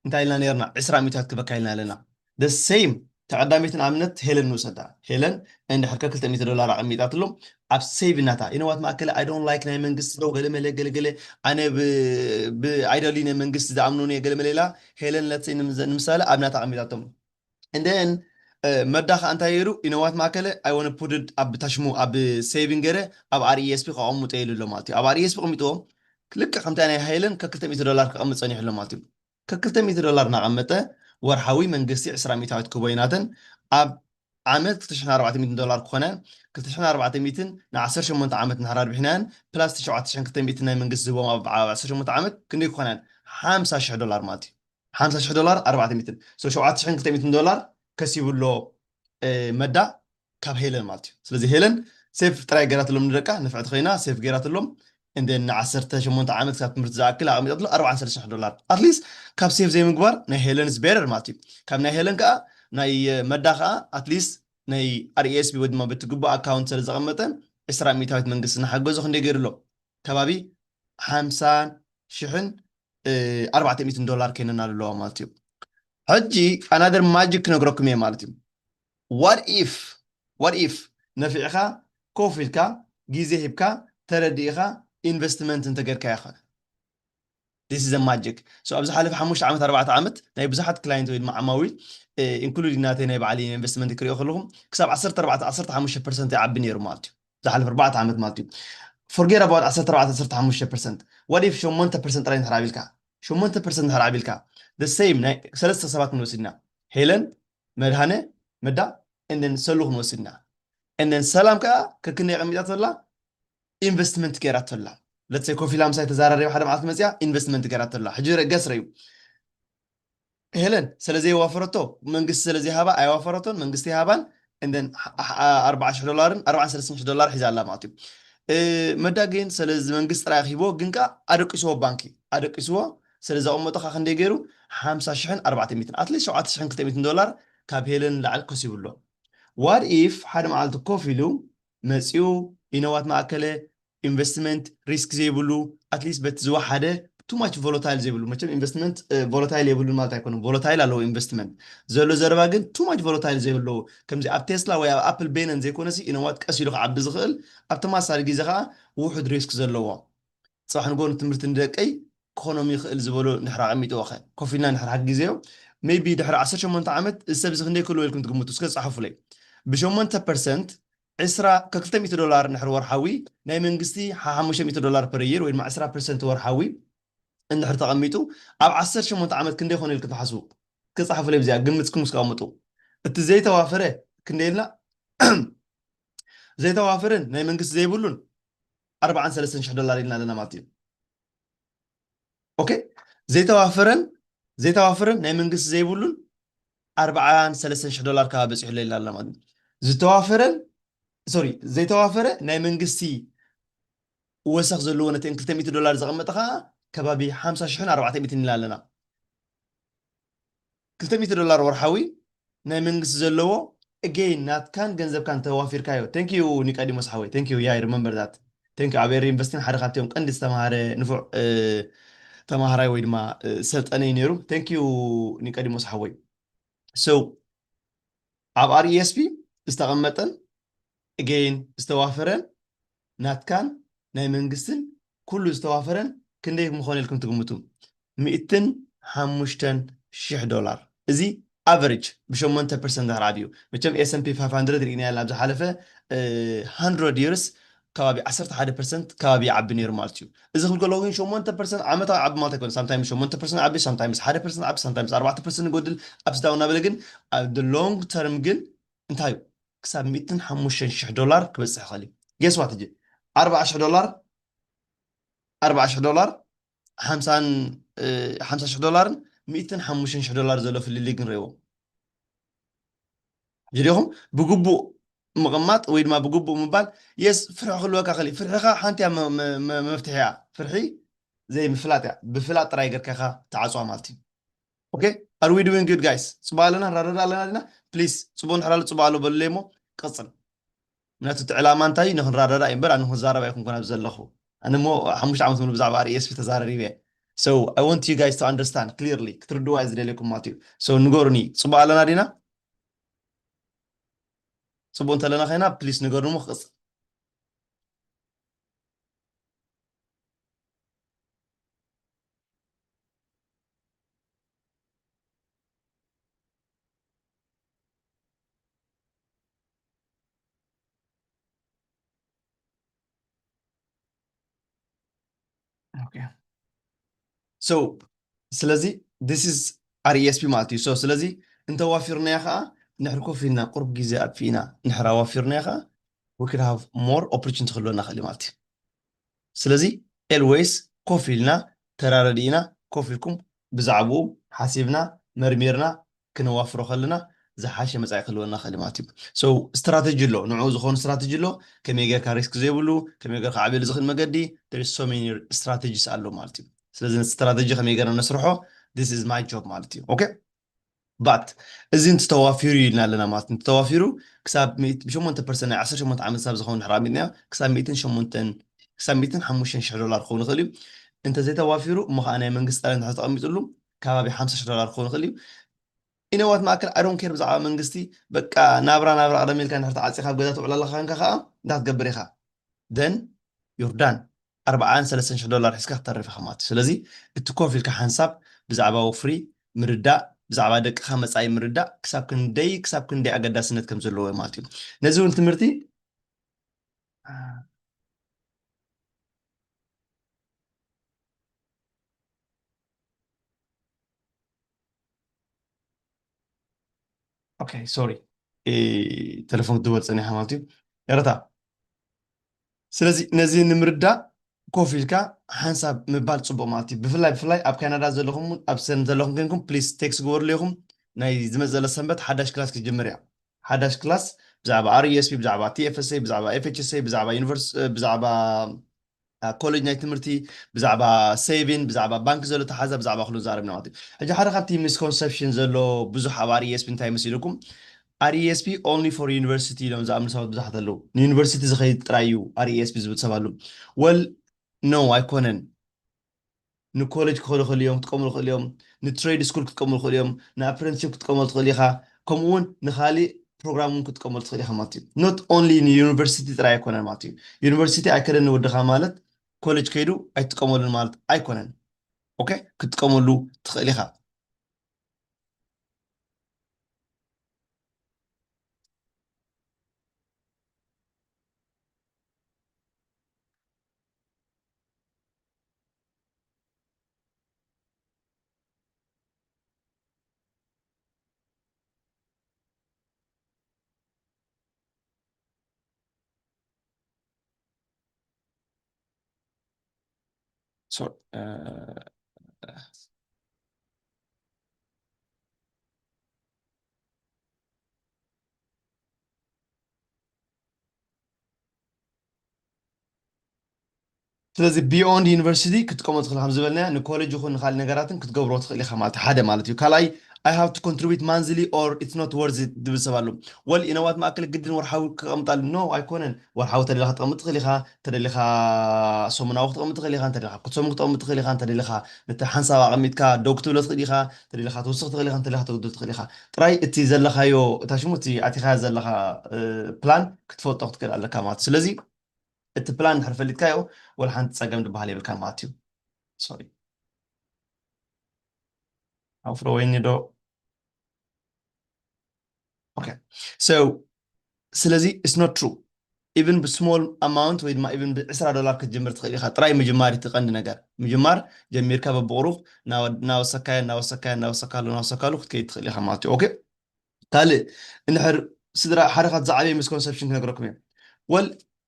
እንታይ ኢልና ነርና? ዕስራ ሚእታት ክበካ ኢልና ኣለና። The same ተቐዳሚት ንኣብነት ሄለን ንውሰዳ። ሄለን እንድሕር ከክልተ ሚእቲ ዶላር ኣቐሚጣትሎም ኣብ ሴቭ ናታ ኢነዋት ማእከለ I don't like ናይ መንግስቲ ዶ ገለ መለ ገለ ገለ ኣነ ብ- ብ- ኣይደልዩ ናይ መንግስቲ ዝኣምኑን እየ ገለ መለ ኢላ ሄለን ለትሰይ ንምዘ- ንምሳሌ ኣብ ናታ ኣቐሚጣቶም። And then መዳ ከዓ እንታይ ገይሩ? ኢነዋት ማእከለ I wanna put it ኣብ ታሽሙ ኣብ ሴቪንግ ገይረ ኣብ ኣር ኢ ኤስ ፒ ከቐምጦ ኢሉ ኣሎ ማለት እዩ። ኣብ ኣር ኢ ኤስ ፒ ቀሚጥዎ ልክዕ ከምታ ናይ ሄለን ከክልተ ሚእቲ ዶላር ክቐምጥ ጸኒሑ ኣሎ ማለት እዩ። ከክልተ ሚእቲ ዶላር እናቐመጠ ወርሓዊ መንግስቲ ዕስራ ሚእታዊት ክቦይናትን ኣብ ዓመት ክልተ ሽሕን ኣርባዕተ ሚእትን ዶላር ክኾነ፣ ክልተ ሽሕን ኣርባዕተ ሚእትን ንዓሰርተ ሸሞንተ ዓመት እንድሕር ኣርቢሕናየን ፕላስ እቲ ሸውዓተ ሽሕን ክልተ ሚእትን ናይ መንግስቲ ዝህቦም ኣብ ዓሰርተ ሸሞንተ ዓመት ክንደይ ክኾነን? ሓምሳ ሽሕ ዶላር ማለት እዩ። ሓምሳ ሽሕ ዶላር ኣርባዕተ ሚእትን። So ሸውዓተ ሽሕን ክልተ ሚእትን ዶላር ከሲቡ ኣሎ መዳ ካብ ሄለን ማለት እዩ። ስለዚ ሄለን ሴፍ ጥራይ ገይራትሎም ንደቃ ንፍዕቲ ኮይና ሴፍ ገይራትሎም። እንደን ንዓሰርተ ሸሞንተ ዓመት ክሳብ ትምህርቲ ዝኣክል ኣቐሚጣትሎ ኣርባዓን ሰለስተን ሽሕ ዶላር ኣትሊስት ካብ ሴፍ ዘይምግባር ናይ ሄለን is better ማለት እዩ። ካብ ናይ ሄለን ከዓ ናይ መዳ ከዓ ኣትሊስት ናይ ኣር ኢ ኤስ ቢ ወይ ድማ በቲ ግቡእ ኣካውንት ስለ ዘቐመጠ ዕስራ ሚእታዊት መንግስቲ እናሓገዞ ክንደይ ገይሩ ኣሎ? ከባቢ ሓምሳ ሽሕን ኣርባዕተ ሚእትን ዶላር ከይነና ኣለዋ ማለት እዩ። ሕጂ ኣናደር ማጂክ ክነግረኩም እየ ማለት እዩ። What if what if ነፊዕኻ ኮፍ ኢልካ ግዜ ሂብካ ተረዲእኻ ኢንቨስትመንት እንተገርካዮ ኸ? This is a magic። So ኣብ ዝሓለፈ ሓሙሽተ ዓመት ኣርባዕተ ዓመት ናይ ብዙሓት ክላይንት ወይ ድማ ዓማዊል ኢንክሉዲንግ ናተይ ናይ ባዕሊ ኢንቨስትመንት ክሪኦ ከለኹም ክሳብ ዓሰርተ ኣርባዕተ ዓሰርተ ሓሙሽተ ፐርሰንት ይዓቢ ነይሩ ማለት እዩ። ዝሓለፈ ኣርባዕተ ዓመት ማለት እዩ። Forget about ዓሰርተ ኣርባዕተ ዓሰርተ ሓሙሽተ ፐርሰንት። What if ሸሞንተ ፐርሰንት ጥራይ እንድሕር ኣቢልካ፣ ሸሞንተ ፐርሰንት እንድሕር ኣቢልካ፣ the same ናይ ሰለስተ ሰባት ክንወስድና፣ ሄለን፣ መድሃነ፣ መዳ፣ and then ሰሉ ክንወስድና፣ and then ሰላም ከዓ ከክንደይ ኣቐሚጣቶ ኣላ? ኢንቨስትመንት ገይራቶ ኣላ። ለትሰይ ኮፍ ኢላ ምሳይ ተዛራሪባ ሓደ መዓልቲ መፅያ ኢንቨስትመንት ገይራቶ ኣላ። ሕጂ ገስ ረዩ። ሄለን ስለ ዘይዋፈረቶ መንግስቲ ስለ ዘይሃባ ኣይዋፈረቶን፣ መንግስቲ ይሃባን። እንደን ኣርባዓ ሽሕ ዶላርን ኣርባዓን ሰለስተን ሽሕ ዶላር ሒዛ ኣላ ማለት እዩ። መዳ ግን ስለዚ መንግስቲ ጥራይ ሂቦ ግን ከዓ ኣደቂስዎ፣ ባንኪ ኣደቂስዎ። ስለ ዘቐመጦ ከዓ ክንደይ ገይሩ? ሓምሳ ሽሕን ኣርባዕተ ሚእትን፣ ኣትሊስት ሸውዓተ ሽሕን ክልተ ሚእትን ዶላር ካብ ሄለን ላዕሊ ከሲቡ ኣሎ። What if ሓደ መዓልቲ ኮፍ ኢሉ መፂኡ ኢነዋት ማእከለ ኢንቨስትመንት ሪስክ ዘይብሉ ኣትሊስት በቲ ዝወሓደ ቱ ማች ቮሎታይል ዘይብሉ፣ መቸም ኢንቨስትመንት ቮሎታይል የብሉን ማለት ኣይኮነን፣ ቮሎታይል ኣለዎ ኢንቨስትመንት ዘሎ ዘረባ ግን ቱ ማች ቮሎታይል ዘይብለዎ ከምዚ ኣብ ቴስላ ወይ ኣብ ኣፕል ቤነን ዘይኮነሲ ኢነዋት ቀስ ኢሉ ክዓቢ ዝኽእል ኣብ ተመሳሳሊ ግዜ ከዓ ውሑድ ሪስክ ዘለዎ ጽባሕ ንጎ ንትምህርቲ ንደቀይ ክኾኖም ይኽእል ዝበሎ ንድሕር ኣቐሚጥዎ ኸ ኮፍ ኢልና ንድሕር ሓጊዘዮ ሜይቢ ድሕሪ ዓሰርተ ሸሞንተ ዓመት እዚ ሰብ እዚ ክንደይ ክህልዎ ኢልኩም ትግምቱ? እስከ ጻሕፉለይ። ብሸሞንተ ፐርሰንት ዕስራ ከክልተ ሚእቲ ዶላር ንድሕር ወርሓዊ ናይ መንግስቲ ሓሙሽተ ሚእቲ ዶላር ፐር ይር ወይ ድማ ዕስራ ፐርሰንት ወርሓዊ እንድሕር ተቐሚጡ ኣብ ዓሰርተ ሸሞንተ ዓመት ክንደይ ይኾን ኢልኩም ትሓስቡ? ክጻሓፉለይ ብዚኣ ግምትኩም እስከ ኣቕምጡ። እቲ ዘይተዋፈረ ክንደይ ኢልና? ዘይተዋፈረን ናይ መንግስቲ ዘይብሉን ኣርባዓን ሰለስተን ሽሕ ዶላር ኢልና ኣለና ማለት እዩ። ኦኬ፣ ዘይተዋፈረን ዘይተዋፈረን ናይ መንግስቲ ዘይብሉን ኣርባዓን ሰለስተን ሽሕ ዶላር ከባቢ በፂሑ ኣሎ ኢልና ኣለና ማለት እዩ። ዝተዋፈረን ሶሪ ዘይተዋፈረ ናይ መንግስቲ ወሰኽ ዘለዎ ነተን ክልተ ሚእቲ ዶላር ዘቐመጠ ከዓ ከባቢ ሓምሳ ሽሕን ኣርባዕተ ሚእትን ኢና ኣለና። ክልተ ሚእቲ ዶላር ወርሓዊ ናይ መንግስቲ ዘለዎ እገይ ናትካን ገንዘብካን ተዋፊርካዮ። Thank you ኒቆዲሞስ ሓወይ። Thank you yeah I remember that. Thank you ኣብ ኤሪ ኢንቨስቲን ሓደ ካብቲኦም ቀንዲ ዝተማሃረ ንፉዕ ተማሃራይ ወይ ድማ ሰልጠነ እዩ ነይሩ። Thank you ኒቆዲሞስ ሓወይ። So ኣብ RESP ዝተቐመጠን እገይን ዝተዋፈረን ናትካን ናይ መንግስትን ኩሉ ዝተዋፈረን ክንደይ ምኾነ ኢልኩም ትግምቱ? ሚእትን ሓሙሽተን ሽሕ ዶላር። እዚ ኣቨሬጅ ብሸሞንተ ፐርሰንት ድሕር ዓብዩ። መቸም S&P five hundred ርኢናዮ ኣብ ዝሓለፈ hundred years ከባቢ ዓሰርተ ሓደ ፐርሰንት ከባቢ ይዓቢ ነይሩ ማለት እዩ። እዚ ክብል ከለኹ ግን ሸሞንተ ፐርሰንት ዓመታዊ ዓቢ ማለት ኣይኮነ። ሳምታይምስ ሸሞንተ ፐርሰንት ዓቢ፣ ሳምታይምስ ሓደ ፐርሰንት ዓቢ፣ ሳምታይምስ ኣርባዕተ ፐርሰንት ይጎድል። ኣፕስ ዳውን እናበለ ግን ኣብ the long term ግን እንታይ እዩ? ክሳብ ሚእትን ሓሙሽተን ሽሕ ዶላር ክበፅሕ ይኽእል እዩ። Guess what? ሕጂ ኣርባዓ ሽሕ ዶላር ኣርባዓ ሽሕ ዶላር ሓምሳን ሓምሳ ሽሕ ዶላርን ሚእትን ሓሙሽተን ሽሕ ዶላር ዘሎ ፍልልይ ግን ረእይዎ። ሕጂ ዲኹም ብግቡእ ምቕማጥ ወይ ድማ ብግቡእ ምባል የስ ፍርሒ ክህልወካ ክእል ፍርሕኻ ሓንቲ እያ መፍትሒ እያ። ፍርሒ ዘይምፍላጥ እያ። ብፍላጥ ጥራይ ገርካኻ ተዓፅዋ ማለት እዩ። Okay, are we doing good guys? ፅቡቅ ኣለና ንራዳዳ ኣለና ዲና? Please ፅቡቅ ንሕራሉ ፅቡቅ ኣሎ በሉለይ እሞ ቀፅል። ምክንያቱ እቲ ዕላማ እንታይ እዩ ንክንራዳዳ እዩ እምበር ኣነ ክንዛረብ ኣይኮንኩን ኣብዚ ዘለኹ። ኣነ እሞ ሓሙሽተ ዓመት ሙሉ ብዛዕባ RESP ተዛረሪበ እየ። So I want you guys to understand clearly ክትርድዋ እየ ዝደልየኩም ማለት እዩ። So ንገሩኒ ፅቡቅ ኣለና ዲና? ፅቡቅ እንተለና ኮይና please ንገሩኒ እሞ ክቅፅል። Okay. So ስለዚ this is RESP ማለት እዩ። So ስለዚ እንተዋፊርናዮ ከዓ ንሕር ኮፍ ኢልና ቁርብ ግዜ ኣጥፊእና ንሕር ኣዋፊርናዮ ከዓ we could have more opportunity ክህልወና ክእል ማለት እዩ። ስለዚ always ኮፍ ኢልና ተራረዲእና ኮፍ ኢልኩም ብዛዕባኡ ሓሲብና መርሚርና ክነዋፍሮ ከለና ዝሓሸ መፃኢ ክህልወና ክእል ማለት እዩ። So ስትራተጂ ኣሎ፣ ንዕኡ ዝኾኑ ስትራተጂ ኣሎ። ከመይ ጌርካ ሪስክ ዘይብሉ ከመይ ጌርካ ዓብየሉ ዝኽእል መገዲ there is so many strategies ኣሎ ማለት እዩ። ስለዚ ነቲ ስትራተጂ ከመይ ጌርና ነስርሖ this is my job ማለት እዩ። Okay but እዚ እንተተዋፊሩ ኢልና ኣለና ማለት እንተተዋፊሩ ክሳብ ብሸሞንተ ፐርሰንት ናይ ዓሰርተ ሸሞንተ ዓመት ክሳብ ዝኸውን ድሕር ኣሚጥናዮ ክሳብ ሚእትን ሸሞንተን ክሳብ ሚእትን ሓሙሽተን ሽሕ ዶላር ክኸውን ይኽእል እዩ። እንተዘይተዋፊሩ እሞ ከዓ ናይ መንግስቲ ጣልያን እንድሕር ተቐሚጥሉ ከባቢ ሓምሳ ሽሕ ዶላር ክኸውን ይኽእል እዩ። ኢነዋት ማእከል I don't care ብዛዕባ መንግስቲ በቃ ናብራ ናብራ ቅደም ኢልካ እንድሕር ተዓፂኻ ኣብ ገዛ ትውዕል ኣለካ ኮንካ ከዓ እንታይ ክትገብር ኢኻ? Then you're done። ኣርባዓን ሰለስተን ሽሕ ዶላር ሒዝካ ክትተርፍ ኢኻ ማለት እዩ። ስለዚ እቲ ኮፍ ኢልካ ሓንሳብ ብዛዕባ ወፍሪ ምርዳእ ብዛዕባ ደቅኻ መፃኢ ምርዳእ ክሳብ ክንደይ ክሳብ ክንደይ ኣገዳስነት ከም ዘለዎ ማለት እዩ። ነዚ እውን ትምህርቲ okay sorry ተለፎን ክትድወል ፀኒሓ ማለት እዩ። ይቅረታ። ስለዚ ነዚ ንምርዳእ ኮፍ ኢልካ ሓንሳብ ምባል ፅቡቅ ማለት እዩ። ብፍላይ ብፍላይ ኣብ ካናዳ ዘለኹም እውን ኣብ ሰን ዘለኹም ኮንኩም please text ግበሩለይ ኢኹም። ናይ ዝመፅእ ዘሎ ሰንበት ሓዳሽ ክላስ ክትጅምር እያ። ሓዳሽ ክላስ ብዛዕባ RESP ብዛዕባ TFSA ብዛዕባ FHSA ብዛዕባ ዩኒቨርስ ብዛዕባ ኮሌጅ ናይ ትምህርቲ ብዛዕባ saving ብዛዕባ ባንክ ዘሎ ተሓዛ ብዛዕባ ክሉ ዛረብና ማለት እዩ። ሕጂ ሓደ ካብቲ misconception ዘሎ ብዙሕ ኣብ RESP እንታይ መሲልኩም? RESP only for university ኢሎም ዝኣምኑ ሰባት ብዙሓት ኣለዉ። ንዩኒቨርሲቲ ዝኸይድ ጥራይ እዩ RESP ዝብል ሰብ ኣሎ። Well no ኣይኮነን። ንኮሌጅ ክኸዱ ይኽእሉ እዮም፣ ክጥቀሙሉ ይኽእሉ እዮም፣ ንትሬድ ስኩል ክትጥቀሙሉ ይኽእሉ እዮም፣ ንኣፕረንቲስሺፕ ክትጥቀመሉ ትኽእል ኢኻ፣ ከምኡ እውን ንካሊእ ፕሮግራም እውን ክትጥቀመሉ ትኽእል ኢኻ ማለት እዩ። Not only ንዩኒቨርሲቲ ጥራይ ኣይኮነን ማለት እዩ። ዩኒቨርሲቲ ኣይከደን ንወድኻ ማለት ኮሌጅ ከይዱ ኣይትጥቀመሉን ማለት ኣይኮነን። Okay ክትጥቀመሉ ትኽእል ኢኻ። sorry. ስለዚ beyond university ክትጥቀሞ ትኽእል፣ ከም ዝበልናዮ ንኮሌጅ ይኹን ንካልእ ነገራትን ክትገብሮ ትኽእል ኢኻ ማለት እዩ። ሓደ ማለት እዩ። ካልኣይ I have to contribute monthly or it's not worth it ዝብል ሰብ ኣሎ። ወል ኢነዋት ማእከል ግድን ወርሓዊ ክቐምጣሉ? ኖ፣ ኣይኮነን። ወርሓዊ ተደሊኻ ክትቐምጥ ትኽእል ኢኻ፣ ተደሊኻ ሰሙናዊ ክትቐምጥ ትኽእል ኢኻ፣ ተደሊኻ ክልተ ሰሙን ክትቐምጥ ትኽእል ኢኻ፣ ተደሊኻ ነቲ ሓንሳብ ኣቐሚጥካ ደው ክትብሎ ትኽእል ኢኻ፣ ተደሊኻ ትውስኽ ትኽእል ኢኻ፣ ተደሊኻ ተውድብ ትኽእል ኢኻ። ጥራይ እቲ ዘለኻዮ እታ ሽሙ እቲ ኣቲኻዮ ዘለኻ ፕላን ክትፈልጦ ክትክእል ኣለካ ማለት እዩ። ስለዚ እቲ ፕላን እንድሕር ፈሊጥካዮ ወላ ሓንቲ ጸገም ዝበሃል የብልካ ማለት እዩ። ሶሪ ኣፍሮ ወይኒ ዶ okay so ስለዚ it's not true even ብ small amount ወይ ድማ even ብ ዕስራ ዶላር ክትጅምር ትኽእል ኢኻ። ጥራይ ምጅማር እቲ ቀንዲ ነገር ምጅማር ጀሚርካ በብቑሩብ እናወሰካዮ እናወሰካዮ እናወሰካሉ እናወሰካሉ ክትከይድ ትኽእል ኢኻ ማለት እዩ። okay ካልእ እንድሕር ስድራ ሓደ ካብ ዝዓበየ misconception ክነግረኩም እየ። ወል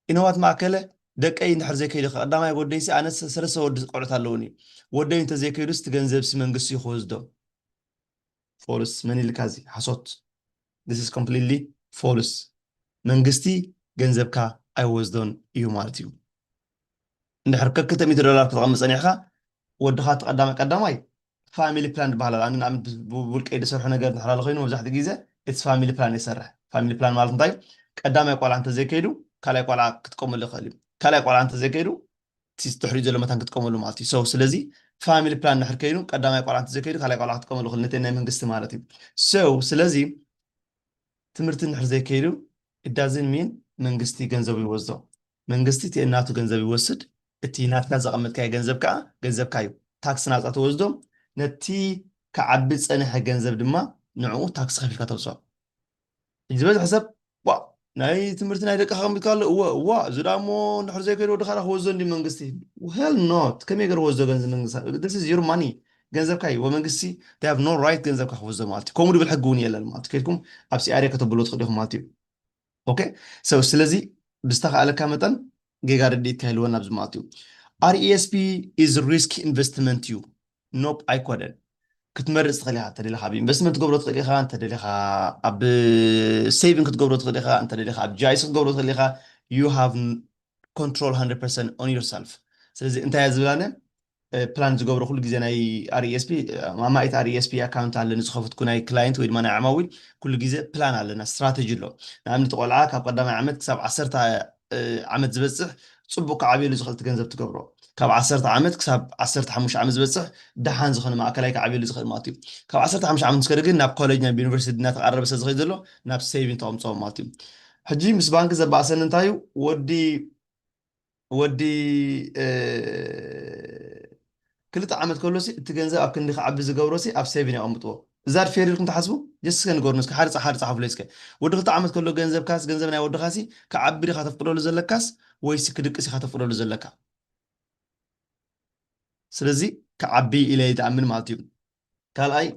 ኢነዋት ማእከለ ደቀይ እንድሕር ዘይከይዱ ቀዳማይ ወደይሲ ኣነ ሰለስተ ወዲ ቆልዑት ኣለውኒ ወደይ እንተዘይከይዱስ እቲ ገንዘብሲ መንግስቲ እዩ ክወስዶ። ፎልስ መን ኢልካ እዚ ሓሶት። This is completely false። መንግስቲ ገንዘብካ ኣይወስዶን እዩ ማለት እዩ። እንድሕር ከክልተ ሚእቲ ዶላር ክትቐምጥ ጸኒሕካ ወድኻ እቲ ቀዳማይ ቀዳማይ family plan ዝበሃል ኣሎ። ኣነ ንኣብነት ብውልቀይ ዝሰርሖ ነገር እንድሕር ኣሎ ኮይኑ መብዛሕትኡ ግዜ it's family plan ይሰርሕ። family plan ማለት እንታይ? ቀዳማይ ቆልዓ እንተዘይከይዱ ካልኣይ ቆልዓ ክትቀመሉ ይኽእል እዩ። ካልኣይ ቆልዓ እንተዘይከይዱ እቲ ድሕሪኡ ዘሎ መታን ክትቀመሉ ማለት እዩ። So ስለዚ family plan እንድሕር ከይዱ ቀዳማይ ቆልዓ እንተዘይከይዱ ካልኣይ ቆልዓ ክትቀመሉ ይኽእል ነቲ ናይ መንግስቲ ማለት እዩ። So ስለዚ ትምህርቲ እንድሕር ዘይከይዱ it doesn't mean መንግስቲ ገንዘቡ ይወስዶ። መንግስቲ እቲ ናቱ ገንዘብ ይወስድ፣ እቲ ናትካ ዘቐመጥካዮ ገንዘብ ከዓ ገንዘብካ እዩ። ታክስ ናፃ ትወስዶ፣ ነቲ ክዓቢ ዝፀንሐ ገንዘብ ድማ ንዕኡ ታክስ ከፊልካ ተውፅኦ። ሕጂ ዝበዝሐ ሰብ ዋ ናይ ትምህርቲ ናይ ደቅኻ ከሚትካ ኣሎ እወ እዋ እዚ ዳ እሞ እንድሕር ዘይከይዱ ወድኻ ዳ ክወስዶ እንዲ መንግስቲ? Hell not። ከመይ ገይሩ ወስዶ ገንዘብ መንግስቲ? This is your money። ገንዘብካ እዩ ወመንግስቲ they have no right ገንዘብካ ክወስዶ ማለት እዩ። ከምኡ ድብል ሕጊ እውን የለን ማለት እዩ። ከይድኩም ኣብ ሲኣርኤ ከተብሎ ትኽእል ኢኹም ማለት እዩ። okay so ስለዚ ብዝተኻእለካ መጠን ጌጋ ርድኢት ከህልወና ኣብዚ ማለት እዩ። RESP is risk investment እዩ። Nope ኣይኮነን። ክትመርፅ ትኽእል ኢኻ። እንተደሊኻ ኣብ ኢንቨስትመንት ክትገብሮ ትኽእል ኢኻ፣ እንተደሊኻ ኣብ ሴቪንግ ክትገብሮ ትኽእል ኢኻ፣ እንተደሊኻ ኣብ ጂአይሲ ክትገብሮ ትኽእል ኢኻ። You have control one hundred percent on yourself። ስለዚ እንታይ እያ ዝብላነ ፕላን ዝገብሮ ኩሉ ግዜ ናይ RESP ኣማኢት RESP ኣካውንት ኣለኒ ዝኸፈትኩ ናይ ክላይንት ወይ ድማ ናይ ዓማዊል ኩሉ ግዜ ፕላን ኣለና፣ ስትራተጂ ኣሎ። ንኣብነት ቆልዓ ካብ ቀዳማይ ዓመት ክሳብ ዓሰርተ ዓመት ዝበፅሕ ፅቡቅ ክዓብየሉ ዝኽእል እቲ ገንዘብ ትገብሮ። ካብ ዓሰርተ ዓመት ክሳብ ዓሰርተ ሓሙሽተ ዓመት ዝበፅሕ ደሓን ዝኾነ ማእከላይ ክዓብየሉ ዝኽእል ማለት እዩ። ካብ ዓሰርተ ሓሙሽተ ዓመት ምስ ከደ ግን ናብ ኮሌጅ ናብ ዩኒቨርሲቲ እናተቃረበ ስለ ዝኸይድ ዘሎ ናብ ሴቪንግ ተቐምፅኦ ማለት እዩ። ሕጂ ምስ ባንክ ዘባእሰኒ እንታይ እዩ ወዲ ወዲ ክልተ ዓመት ከሎሲ እቲ ገንዘብ ኣብ ክንዲ ክዓቢ ዝገብሮሲ ኣብ ሴቪን የቐምጥዎ። እዛ ፌር ኢልኩም ትሓስቡ? ጀስት እስከ ንገሩኒ እስከ ሓደ ሓደ ጸሓፉለይ እስከ። ወዲ ክልተ ዓመት ከሎ ገንዘብካስ ገንዘብ ናይ ወድኻሲ ክዓቢ ዲኻ ተፍቅደሉ ዘለካስ ወይሲ ክድቅስ ኢኻ ተፍቅደሉ ዘለካ? ስለዚ ክዓቢ ኢለ ይትኣምን ማለት እዩ። ካልኣይ